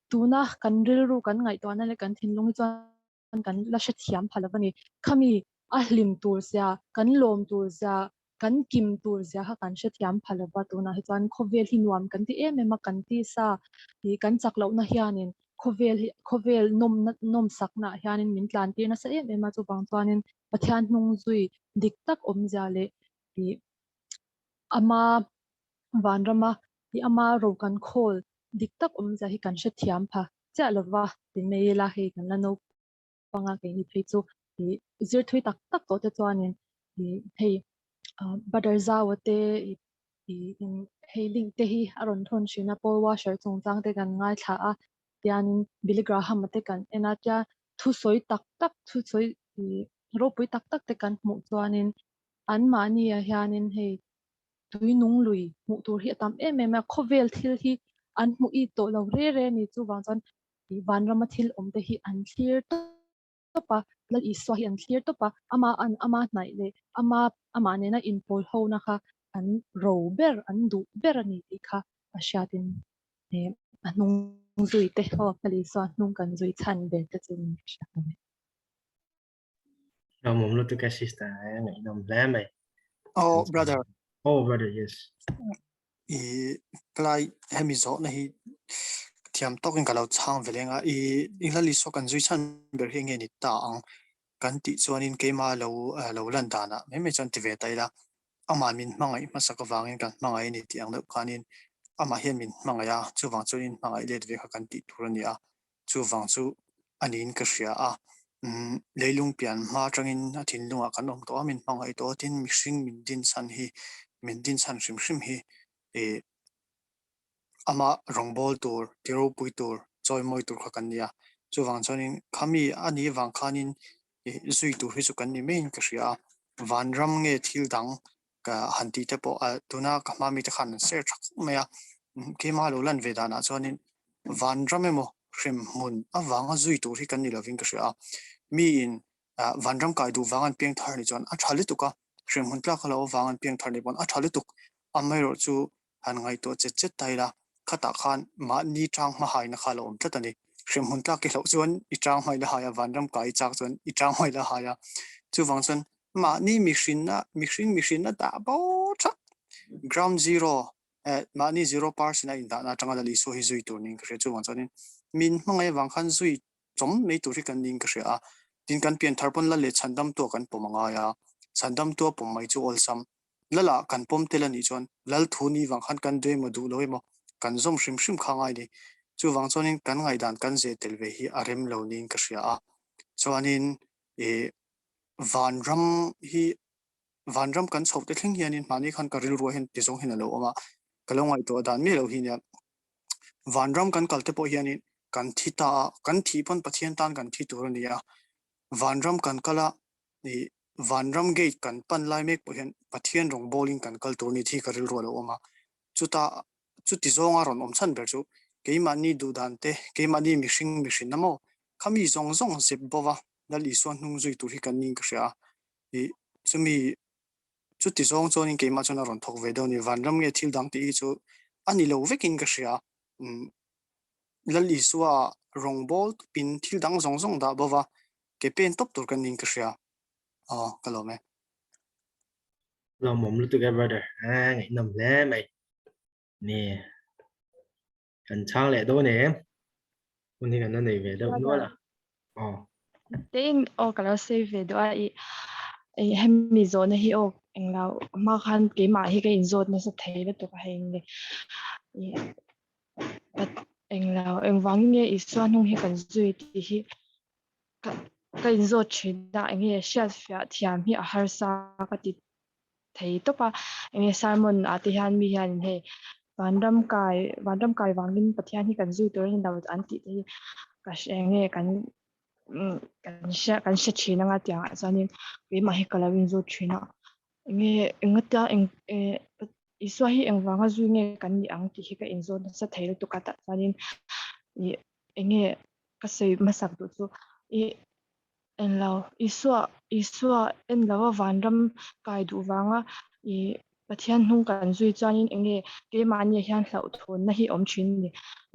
tuna kan rilru kan ngaihtuahna leh kan thinlung hi chuan kan la hrethiam pha lova ni khami a hlim tur zia kan lawm tur zia kan kim tur zia kha kan hrethiam pha lova tunah hi chuan khawvel hi nuam kan ti em em a kan tisa ih kan chak lohna hianin khawvel hi khawvel nawmna nawm sakna ah hianin min tlan tir nasa em em a chuvang chuanin Pathian hnung zui dik tak awmzia leh ih ama vanrama ih ama ro kan khawl dik tak awmzia hi kan hrethiam pha chiah lova ti mai ila hei kan la naupang a keini phei chu ih zir thui tak tak tawh te chuanin ih hei butter zau te ih ih hei link te hi a rawn thawn thin a Paul Washer chungchang te kan ngaithla a tianin Billy Graham te kan en a tia thusawi tak tak thusawi ih ropui tak tak te kan hmuh chuanin anmahni ah hianin hei tui nung lui hmuh tur hi a tam em em a khawvel thil hi an hmuh it tawh lo re re a ni chuvang chuan ih vanrama thil awm te hi an thlir tawp a, Lal Isua hi an thlir tawp a, ama an ama hnaih leh ama amah nena inpawl hona kha an ro ber, an duh ber a ni tih kha a hriatin eh a hnung zui te aw Lal Isua hnung kan zui chhan ber te chu min hriat a ni. Lawmawm lutuk e sister e ngaihnawm hle mai. Oh brother. Oh brother yes. I tlai hemi zawhna hi thiam tawkin ka lo chhang ve leng a, i i Lal Isua kan zui chhan ber hi enge ni ta ang kan tih chuanin keima lo lo lan danah mai mai chuan ti ve ta ila, amah min hmangaih hmasak avangin kan hmangaih a ni tih ang deuh khanin amah hian min hmangaih a, chuvang chuanin hmangaih let ve kha kan tih tur a ni a, chuvang chu a niin ka hria a, leilung pian hma atangin a thinlungah kan awm tawh a, min hmangaih tawh a, tin mihring min din chhan hi, min din chhan hrim hrim hi ih ama rawngbawl tur, ti ropui tur, chawimawi tur kha kan ni a, chuvang chuanin khami a nih vang khanin ih zui tur hi chu kan ni maiin ka hria a, vanram nge thil dang ka han tih te pawh tuna ka hma mite khan an share tha khawp mai a, keimah lo lan ve danah chuanin vanram emaw hrem hmun avanga zui tur hi kan ni lovin ka hria a, miin vanram kai duh vang an piang thar ni chuan a tha lutuk a, hrem hmun tlak lo avang an piang thar ni pawn a tha lutuk, amaherawh chu han ngaihtuah chet chet ta ila khatah khan mahni tang hma haina kha a lo awm tlat a ni. Hrem hmun tlak i hlauh chuan i tang hmai la hai a, vanram kai i chak chuan i tang hmai la hai a, chuvang chuan mahni mihrinna mihring mihrinna dah bo thak ground zero eh mahni zero percent a indahna atanga Lal Isua hi zui tur niin ka hria chuvang chuanin min hmangaih avang khan zui chawm mai tur hi kan niin ka hria a tin kan pian thar pawn Lal leh chhandam tua kan pawm a ngai a chhandam tua pawm mai chu awlsam Lala kan pawm tel a nih chuan Lal thu ni vang khan kan duh emaw duh lo emaw kan zawm hrim hrim kha ngai ni chuvang chuanin kan ngaihdan kan zeh tel ve hi a rem lo niin ka hria a chuanin ih Vanram hi vanram kan chhoh te thleng hianin mahni khan ka rilruah hian ti zawng hian a lo awm a, ka lo ngaihtuah dan miah loh hi nia. Vanram kan kal te pawh hianin kan thi ta a, kan thih pawn Pathian tan kan thi tur a ni a, vanram kan kal a, ih vanram gate kan pan lai mek pawh hian Pathian rawngbawlin kan kal tur a ni tih hi ka rilru a lo awm a, chuta chuti zawnga rawn awm chhan ber chu keimahni duhdan te, keimahni mihring mihrinna maw khami zawng zawng zep bo va Lal Isua hnung zui tur hi kan niin ka hria a, ih chumi chuti zawng chuanin keimah chuan a rawn thawk ve deuh a ni, vanram nge thil dang tih hi chu a ni lo vekin ka hria, umm Lal Isua rawngbâwl tupin thil dang zawng zawng dah bo va ke pen tawp tur kan niin ka hria, aw ka lawm e. Lawmawm lutuk e brother, a ngaihnawm hle mai. Ni kan chhang leh dawn em? Hun hi kan la nei ve deuh nual a. Aw. Tein aw ka lo sawi ve duh a i i hemi zawhna hi aw englo hma khan keimah hi ka inzawt nasa thei lutuk a hei nge i but englo engvangin nge Isua hnung hi kan zui tih hi ka ka inzawt thin a enge hriatfiah thiam hi a harsa ka ti thei tawp a enge sermon ah te hian mi hianin hei vanram kai vanram kai vangin Pathian hi kan zui tur a ni lo an tih te hi ka hre enge kan kan hria kan hre thin anga tiang ah chuanin keimah hi ka lo inzut thin a enge engatia eng eh Isua hi engvanga zui nge kan nih ang tih hi ka inzawt nasa thei lutuk a tah chuanin ih enge ka sawi hmasak duh chu ih Enlo, Isua, Isua enlo a vanram kai duh vanga i Pathian hnung kan zui chuanin enge keimahni hian hlauhthawnna hi awm thin a ni.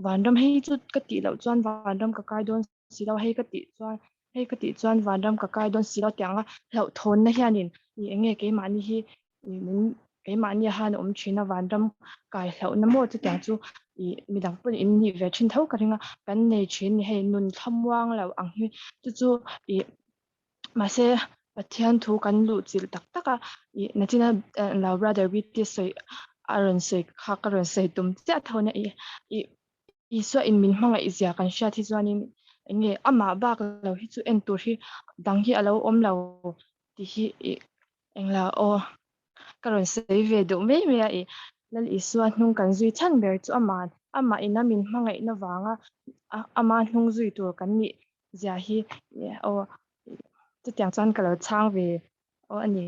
Vanram hei chu ka tih loh chuan vanram ka kai dawn si lo, hei ka tih chuan hei ka tih chuan vanram ka kai dawn si lo tiang a hlauhthawnna hianin i enge keimahni hi i min keimahni a han awm thin a vanram kai hlauhna maw chutiang chu i midang pawhin in nih ve thin tho ka ring a kan nei thin ni hei nun thlamuang lo ang hi chu chu i mahse Pathian thu kan luh chilh tak tak a i nachina lo brother BT sawi a rawn sawi kha ka rawn sawi tum chiah tho nia i i Isua in min hmangaih zia kan hriat hi chuanin enge amah bak lo hi chu en tur hi dang hi a lo awm lo tih hi i Engla aw, ka rawn sawi ve duh mai mai a, i Lal Isua hnung kan zui chhan ber chu amah, amah ina min hmangaihna vanga ama hnung zui tur kan nih zia hi aw, chutiang chuan ka lo chhang ve aw a ni.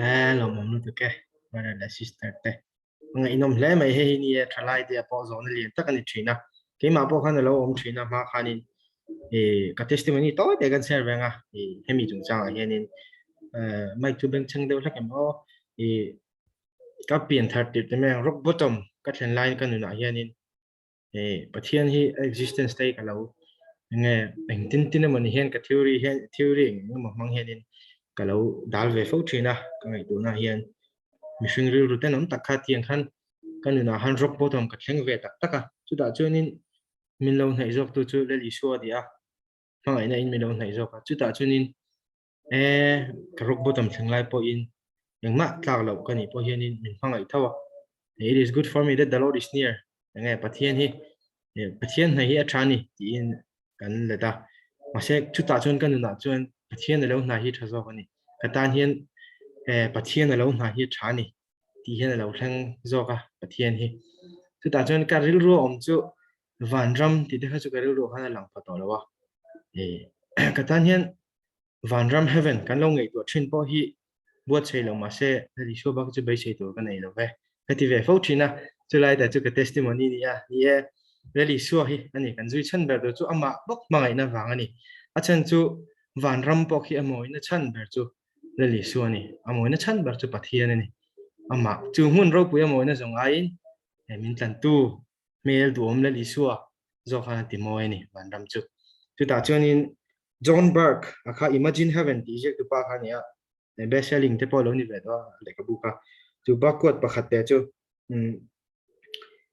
Eh, lawmawm lutuk e, brother leh sister te. Ngaihnawm hle mai hei hi ni e, thalai te pawh zawhna lian tak a ni thin a. Keimah pawh khan a lo awm thin a, hma khanin eh ka testimony tawi te kan share veng a, eh hemi chungchangah hianin eh mic chu bengchheng deuh hlek em aw, eh ka pian thar tirh te mai ang rock bottom ka thlen laiin ka nunah hianin eh Pathian hi a existence te hi ka lo enge engtin tin emaw ni hian ka theory hian theory eng emaw hmang hianin ka lo dal ve fo thin a, ka ngaihtuahna hian mihring rilru tenawm tak kha tiang khan ka nunah han rock bottom ka thleng ve tak tak a, chutah chuanin min lo hnaih zawk tu chu Lal Isua a ni a, hmangaihna in min lo hnaih zawk a, chutah chuanin e ka rock bottom thleng lai pawhin engmah tlak loh ka nih pawh hianin min hmangaih tho a, it is good for me that the Lord is near, enge Pathian hi Pathian hnaih hi a tha a ni tiin kan let a, mahse chutah chuan ka nunah chuan Pathian a lo hna hi tha zawk a ni, ka tan hian Pathian a lo hna hi tha a ni tih hian a lo thleng zawk a Pathian hi. Chutah chuan ka rilru a awm chu vanram tih te kha chu ka rilru ah khan a lang pha tawh lo a, ka tan hian vanram heaven kan lo ngaihtuah thin pawh hi buatsaih lo mahse Lal Isua bak chu beisei tur ka nei lo ve ka ti ve fo thin a, chulai ta chu ka testimony ni a, ni e Lal Isua hi a ni kan zui chhan ber tur chu amah bawk hmangaihna vang a ni, a chhan chu vanram pawh khi a mawina chhan ber chu Lal Isua a ni, a mawina chhan ber chu Pathian a ni, amah chu hmun ropui a mawina zawng aiin min tlantu hmel duhawm Lal Isua zawk khan a ti mawi a ni vanram chu. Chutah chuanin John Burke a kha Imagine Heaven tih ziaktu pa kha a ni a, best selling te pawh a lo ni ve tawh a lehkhabu kha. Chu pa quote pakhat te chu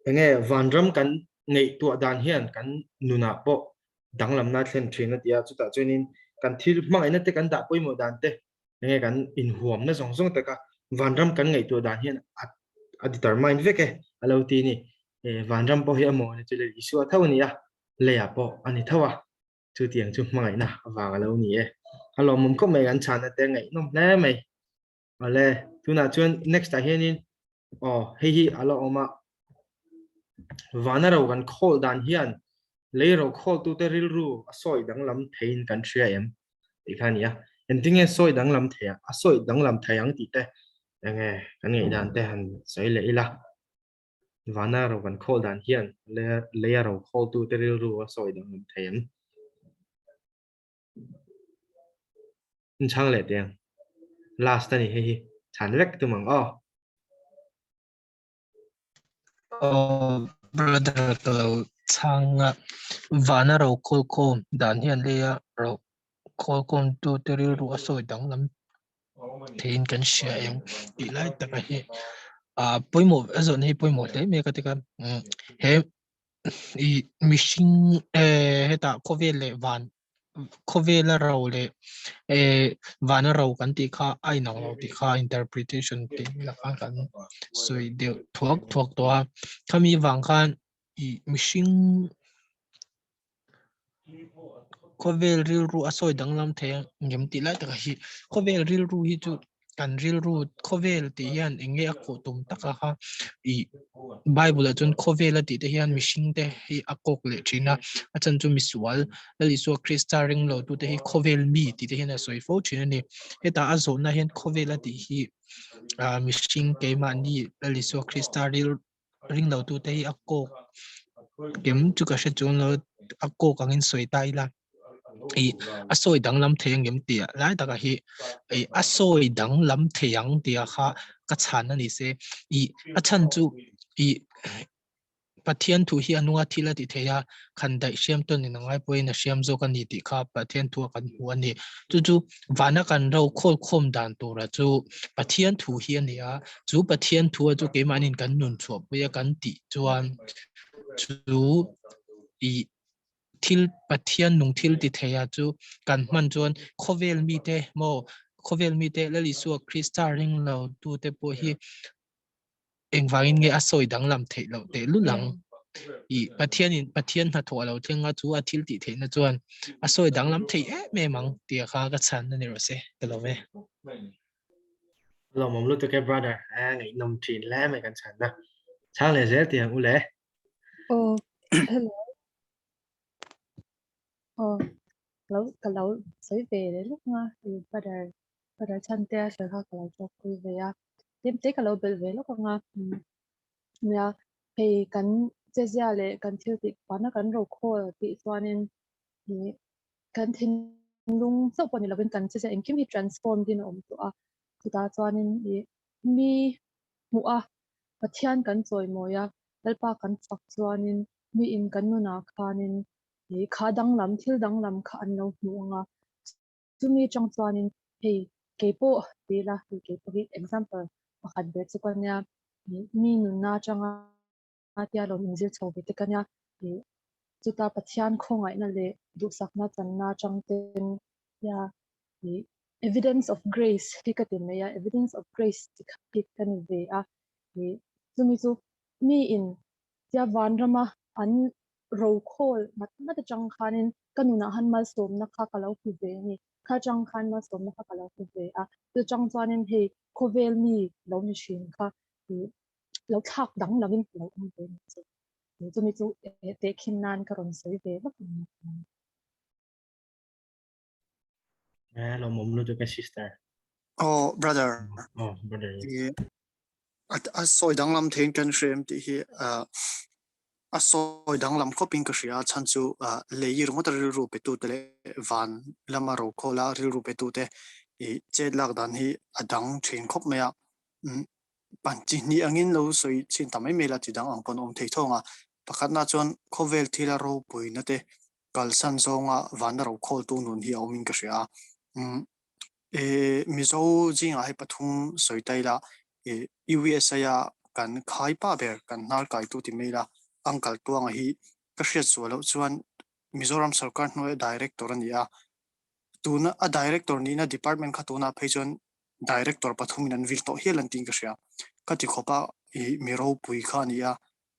enge vanram kan ngaihtuah dan hian kan nunah pawh danglamna a thlen thin a ti a, chutah chuanin kan thil hmangaihna te kan dah pawimawh dan te enge kan inhuamna zawng zawng te kha vanram kan ngaihtuah dan hian a determine vek e a lo ti a ni. Vanram pawh hi a maw ni chu leh Isua tho a ni a, leiah pawh a ni tho a. Chutiang chu hmangaihna avang a lo ni e. A lawmawm khawp mai kan chhana te ngaihnawm hle mai. Awle, tunah chuan next ah hianin aw hei hi a la awm a. Vana ro kan khawl dan hian lei ro khawltute rilru a sawi danglam theiin kan hria em tih kha a ni a. Engtinge sawi danglam thei a, a sawi danglam thei ang tih te enge kan ngaihdan te han sawi leh ila. Vana ro kan khawl dan hian leia ro khawltute rilru a sawi danglam thei em? In chhang leh teh ang. Last a ni hei hi. Chhan vek tum ang aw. Aw brother ka lo chhang a, vana ro khawl khawm dan hian leia ro khawl khawm tu te rilru a sawi danglam theiin kan hria em tih lai taka hi ah pawimawh a zawhna hi pawimawh hle mai ka ti ka he ih mihring eh hetah khawvel leh van khawvela ro leh eh vana ro kan tih kha a inang lo tih kha interpretation tih lakah kan sawi deuh thuak thuak tawh a khami vang khan ih mihring khawvel rilru a sawi danglam thei ang ngem tih lai takah hi khawvel rilru hi chu kan rilru khawvel tih hian eng nge a kawh tum tak a kha ih bible ah chuan khawvel a tih te hian mihring te hi a kawk leh thin a a chhan chu misual Lal Isua Krista ring lo tu te hi khawvel mi tih te hian a sawi fo thin a ni hetah a zawhna hian khawvel a tih hi ah mihring keimahni Lal Isua Krista ril ring lo tu te hi a kawk kem chu ka hre chuang lo a kawk angin sawi ta ila ih a sawi danglam thei angem tih lai takah hi ih a sawi danglam thei ang tih ah kha ka chhan a ni se ih a chhan chu ih Pathian thu hi a nunga thil a ti thei a khan daih hriam tawn in a ngai pawhin a hriam zawk a ni tih kha Pathian thu a kan hmu a ni chu chu vana kan ro khawl khawm dan tura chu Pathian thu hi a ni a chu Pathian thu a chu keimahnin kan nun chhuah pui a kan tih chuan chu ih thil Pathian nung thil ti thei a chu kan hman chuan khawvel mite maw khawvel mite Lal Isua Krista ring lo tute pawh hi engvangin nge a sawi danglam theih loh teh lul ang i Pathian in Pathian hnathawh a lo thleng a chu a thil tih theihna chuan a sawi danglam thei em em ang tih kha ka chhan a ni rawh se ka lo ve. Lawmawm lutuk e brother a ngaihnawm thin hle mai kan chhan na chhang leh zel tih ang u le. Aw hello aw lo ka lo sawi ve leh lawk nga i brother brother chhan te a sawi kha ka lo talk pui ve a tlem te ka lo belh ve lawk anga nia hei kan chezia leh kan thil tih vana kan ro khawl tih chuanin ih kan thinlung chauh pawh ni lovin kan chezia engkim hi transform din a awm tawh a chutah chuanin ih mi hmuh a Pathian kan chawimawi a Lalpa kan fak chuanin mi in kan nunah khanin ih kha danglam thil danglam kha an lo hmuh ang a chumi atang chuanin hei keipawh ti ila hei keipawh hi example pakhat ber chu ka nia ih mi nunna atanga tia lo inzir chho ve te ka nia ih chuta Pathian khawngaihna leh duhsakna channa atang ten tia ih evidence of grace hi ka ti mai a evidence of grace chi kha hi ka ni ve a ih chumi chu mi in tia vanrama an ro khawl ngat ngat atang khanin ka nunah han malsawmna kha ka lo hmu ve a ni kha atang khan malsawmna kha ka lo hmu ve a chu atang chuanin hei khawvel mi lo ni thin kha ih lo thlak danglamin ka lo awm ve a ni chu chumi chu tehkhin nan ka rawn sawi ve vak a ni. Hello, mom lutuk e sister. Oh, brother. Oh, brother. A sawi danglam thein kan hre em tih hi a sawi danglam khawpin ka hria chhan chu lei ringawt a rilru pe tu te leh van lama ro khawl a rilru pe tu te i chet lak dan hi a dang thin khawp mai a. Pan chi hnih angin lo sawi chin ta mai mai la chi dang ang pawn awm thei thawng a. Pakhatna chuan khawvel thila ropuina te kalsan zawnga vana ro khawltu nun hi a awmin ka hria a. E Mizo zingah hei pathum sawi ta ila e USA a kan khai pa ber kan hnar kaitu ti mai ila uncle Tuanga hi ka hriat sual loh chuan Mizoram sarkar hnuaia director a ni a. Tuna a director nihna department kha tunah phei chuan director pathumin an vil tawh hial an tiin ka hria. Ka ti khawp a i mi ropui kha a ni a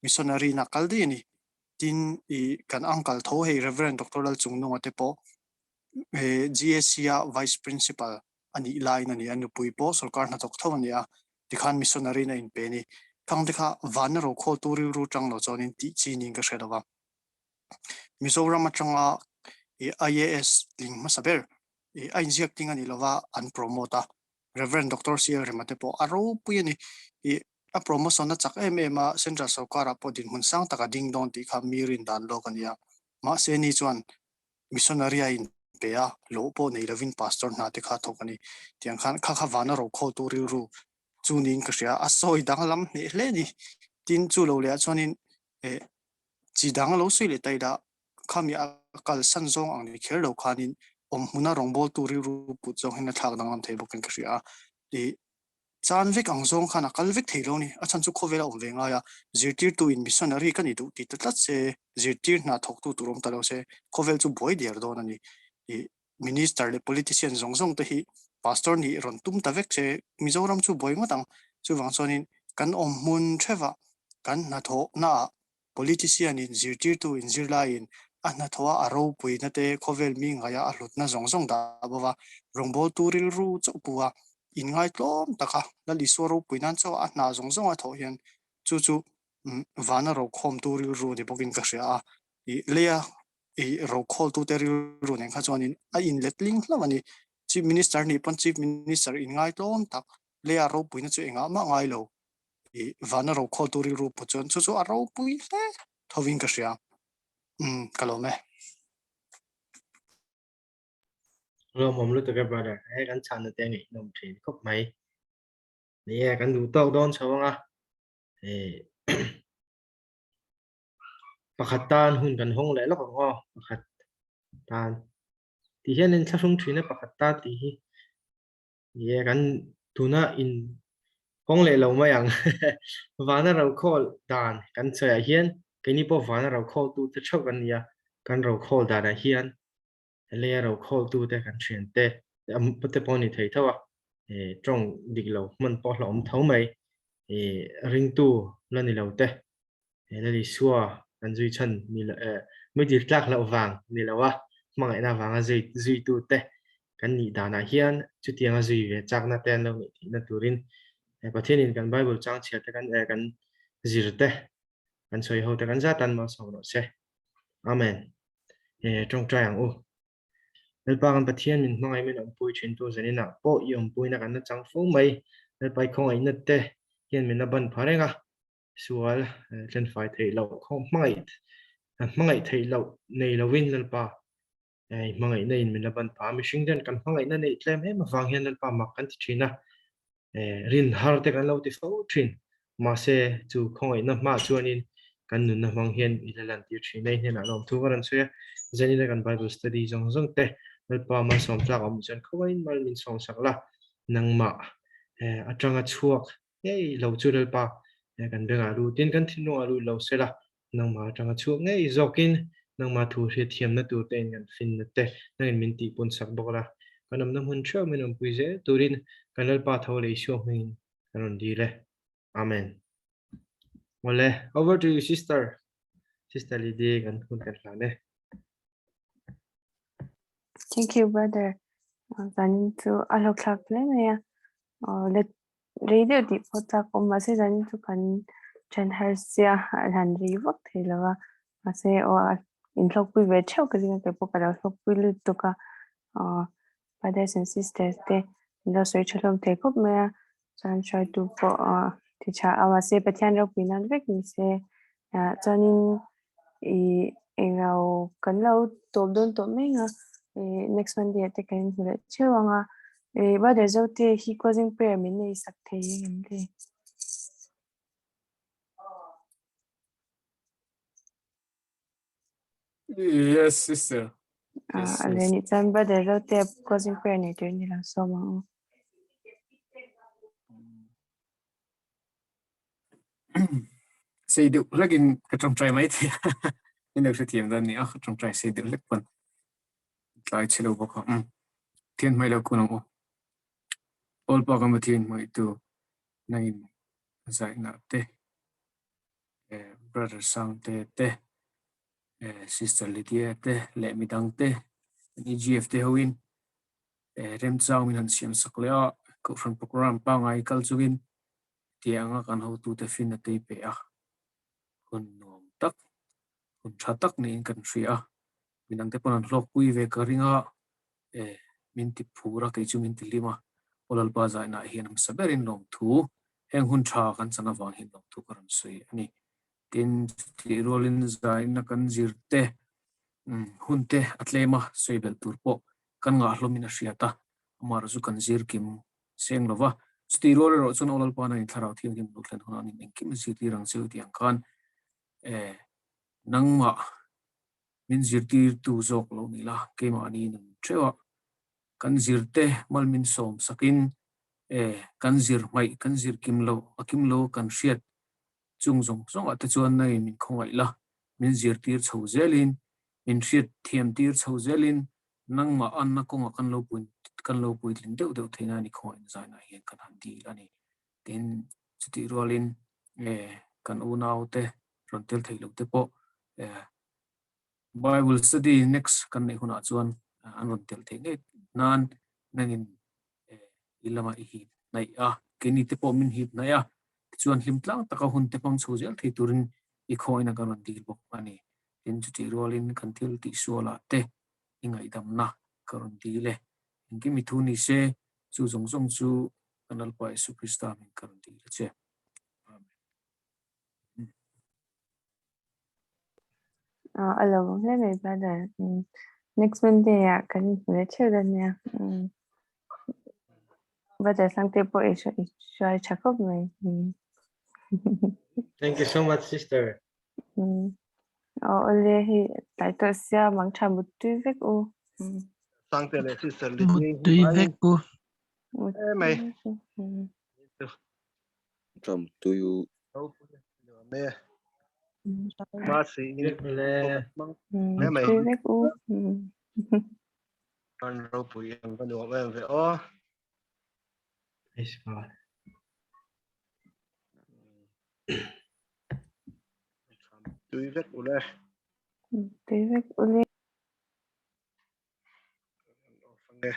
missionary na kal daih a ni. Tin i kan uncle tho hei Reverend Doctor Lalchungnunga te pawh he GAC a Vice Principal a nih laiin a ni a, nupui pawh sorkar hnathawk tho a ni a, tikhan missionary na inpe a ni. Thangte kha vana ro khawltu rilru tang lo chuanin tih chi niin ka hre lo va. Mizoram atanga IAS tling hmasa ber a inziak ting a ni lova an promote a, Rev. Doctor CL Rema te pawh a ropui a ni. A promotion a chak em em a, Central sorkarah pawh dinhmun sang tak a ding dawn tih kha mi rin dan lawk a ni a. Mahse ni chuan missionary a inpe a, hlawh pawh nei lovin pastor hna te kha a thawk a ni. Tiang khan kha kha vana rokhawltu rilru chu niin ka hria, a sawi danglam hneh hle a ni. Tin, chu lo lehah chuanin eh chi dang lo sawi leh ta ila, khami a kalsan zawng ang ni kher lo khanin awm hmuna rawngbawltu rilru put zawng hian a thlak danglam thei bawkin ka hria a. Ih chan vek ang zawng khan a kal vek thei lo a ni. A chhan chu khawvel a awm ve ngai a, zirtirtu in missionary ka ni duh tih ta tlat se, zirtir hna thawktu tur awm ta lo se, khawvel chu buai der dawn a ni. Ih Minister leh politician zawng zawng te hi pastor nih rawn tum ta vek che, Mizoram chu buai ngawt ang. Chuvang chuanin kan awm hmun theuhah kan hnathawhnaah politician in zirtirtu in zirlaiin a hnathawha a ropuina te khawvel mi ngaia a hlutna zawng zawng dah bo va, rawngbawltu rilru chauh pu a, inngai tlawm taka Lal Isua ropui nan chauha a hna zawng zawng a thawh hian chu chu vana rokhawmtu rilru ni bawkin ka hria a, ih leia i rokhawltute rilru nen kha chuanin a inletling hlauh a ni. Chief Minister nih pawn Chief Minister inngaitlawm tak leia ropuina chu engah mah ngai lo i vana rokhawltu rilru pawh chuan chu chu a ropui hle thovin ka hria. Umm ka lawm e. Lawmawm lutuk e brother, he kan chhanna te a ngaihnawm thin khawp mai. Ni e, kan duh tawk dawn chho anga eh Pakhat tan hun kan hawng leh lawk ang aw, pakhat tan tih hian in thlahrung thin a pakhat tan tih hi ni e kan tuna in hawng leh lo mai ang vana rokhawl dan kan sawiah hian keini pawh vana rokhawl tu te theuh kan ni a, kan rokhawl danah hian leia rokhawl tu te kan thian te te pawh a ni thei tho a, tawng dik lo hman pawh a hlauhawm tho mai, ringtu la ni lo te Lal Isua kan zui chhan ni lo meitir tlak loh vang ni lo a, hmangaihna avanga zui zuitu te kan nih danah hian chutianga zui ve chakna te an lo neih theihna turin Pathianin kan Bible chang chhiar te kan kan zir te kan sawi ho te kan zat an malsawm rawh se. Amen. Tawngtai ang u. Lalpa kan Pathian min hmangaih min awmpui thin tu zaninah pawh i awmpuina kan la chang fo mai. Lalpa i khawngaihna te hian min la ban pha reng a. Sual tlenfai theih loh khaw hmangaih hmangaih theih loh nei lovin Lalpa i hmangaihna in min la ban pha. Mihring ten kan hmangaihna neih tlem em avang hian Lalpa mak kan ti thin a, rin har te kan lo ti fo thin. Mahse chu khawngaihna hma chuanin kan nunna hmang hian i la lantir thin a, i hnenah lawmthu ka rawn sawi a. Zanina kan Bible study zawng zawng te Lalpa malsawm tlak a awm chuan khawiin mal min sawmsak la, nangmah atanga chhuak ngei lo chu Lalpa kan bengah lutin kan thinlungah lut lo sela, nangmah atanga chhuak ngei zawkin nangmah thu hriatthiamna tur tein kan finna te nangin min tihpun sak bawk la, kan awmna hmun theuh min awmpui zel turin kan Lalpa tho leh Isua hmingin kan rawn dil e. Amen. Awle, over to you sister. Sister Lydia kan hun kan hlan e. Thank you brother. Zanin chu a hlawkthlak hle mai a. Let rei deuh tih pawh chak awm mahse zanin chu kan then har sia a han rei vak thei lo a mahse aw a inhlawkpui ve theuh ka ring a keipawh ka lo hlawkpui lutuk a aw brothers and sisters te min lo sawi tha hlawm thei khawp mai a chuan hruaitu pawh aw ti tha a mahse Pathian ropui nan vek ni se ah chuanin ih englo kan lo tawp dawn tawh mai ang a ih next monday ah te kan inhmu leh theuh ang a ih brother Zote hi closing prayer min nei sak thei ang em le? Yes sister. Ah a le nih chuan brother Zote closing prayer nei turin i lo sawm ang u. Sei deuh hlekin ka tawngtai mai thei a, in lo hrethiam dawn nia, ka tawngtai sei deuh hlek pawn tlai chhe lo bawk a, umm Pathian hmai lo kun ang u. Awl pa kan Pathian hmaitu nangin zaihna te, brother Sangte te, sister Lydia te leh midang te, EGF te hoin remchang min han siam sak leh a, kohhran program pangngai kal chungin. Hetianga kan hotute finna te i pe a, hun nuam tak, hun tha tak niin kan hria a, midangte pawn an hlawkpui ve ka ring a, e, min ti phur a, kei chu min ti hlim a, Aw Lalpa zainah hian hmasa berin lawmthu, heng hun tha kan chan avang hian lawmthu ka rawn sawi a ni. Tin, chutih rualin zaina kan zir te, hun te a tlem a, sawi belh tur pawh kan ngah hlawmin a hriat a, amaherawhchu chu kan zir kim seng lo va. Chutih rual erawh chuan Aw Lalpa nangin Thlarau Thianghlim lo thlen hunah nin engkim a zirtir ang che u tih ang khan e, nangmah min zirtirtu zawk lo ni la, keimahni nun theuh a kan zirte mal min sawm sakin e, kan zir hmaih, kan zir kim lo, a kim lo kan hriat chung zawng zawngah te chuan nangin min khawngaih la, min zirtir chho zelin, min hriat thiamtir chho zelin Nangmah anna kawngah kan lo pui kan lo puitling deuh deuh theihna a ni khawngaihna zainah hian kan han dil a ni. Tin, chutih rualin eh kan unaute rawn tel theih loh te pawh eh Bible study next kan neih hunah chuan an rawn tel theih ngei nan nangin eh i lamah i hip hnaih a, keini te pawh min hip hnaih a, tichuan hlim tlang taka hun te hmang chho zel thei turin i khawngaihna kan rawn dil bawk a ni. Tin, chutih rualin kan thil tihsualah te i ngaihdamna ka rawn dil e. Engkim i thu ni se, chu zawng zawng chu kan Lalpa Isu Krista hming ka rawn dil a che. Amen. A lo awm hle mai brother. Next Monday ah kan inhmu leh theuh dawn nia. Brother Sangte pawh i hruai tha khawp mai. Thank you so much sister. Aw awle hei tlai tawh sia mang tha mut tui vek u. Sangte leh sister Mut tui vek u. Mut E mai. Tha mut tui u. Me. Ma si in. Le. Me mai. Tui vek u. Kan ropui ang ka nuam em ve aw. Praise God. Tui vek ule. Tui vek ule. Fange.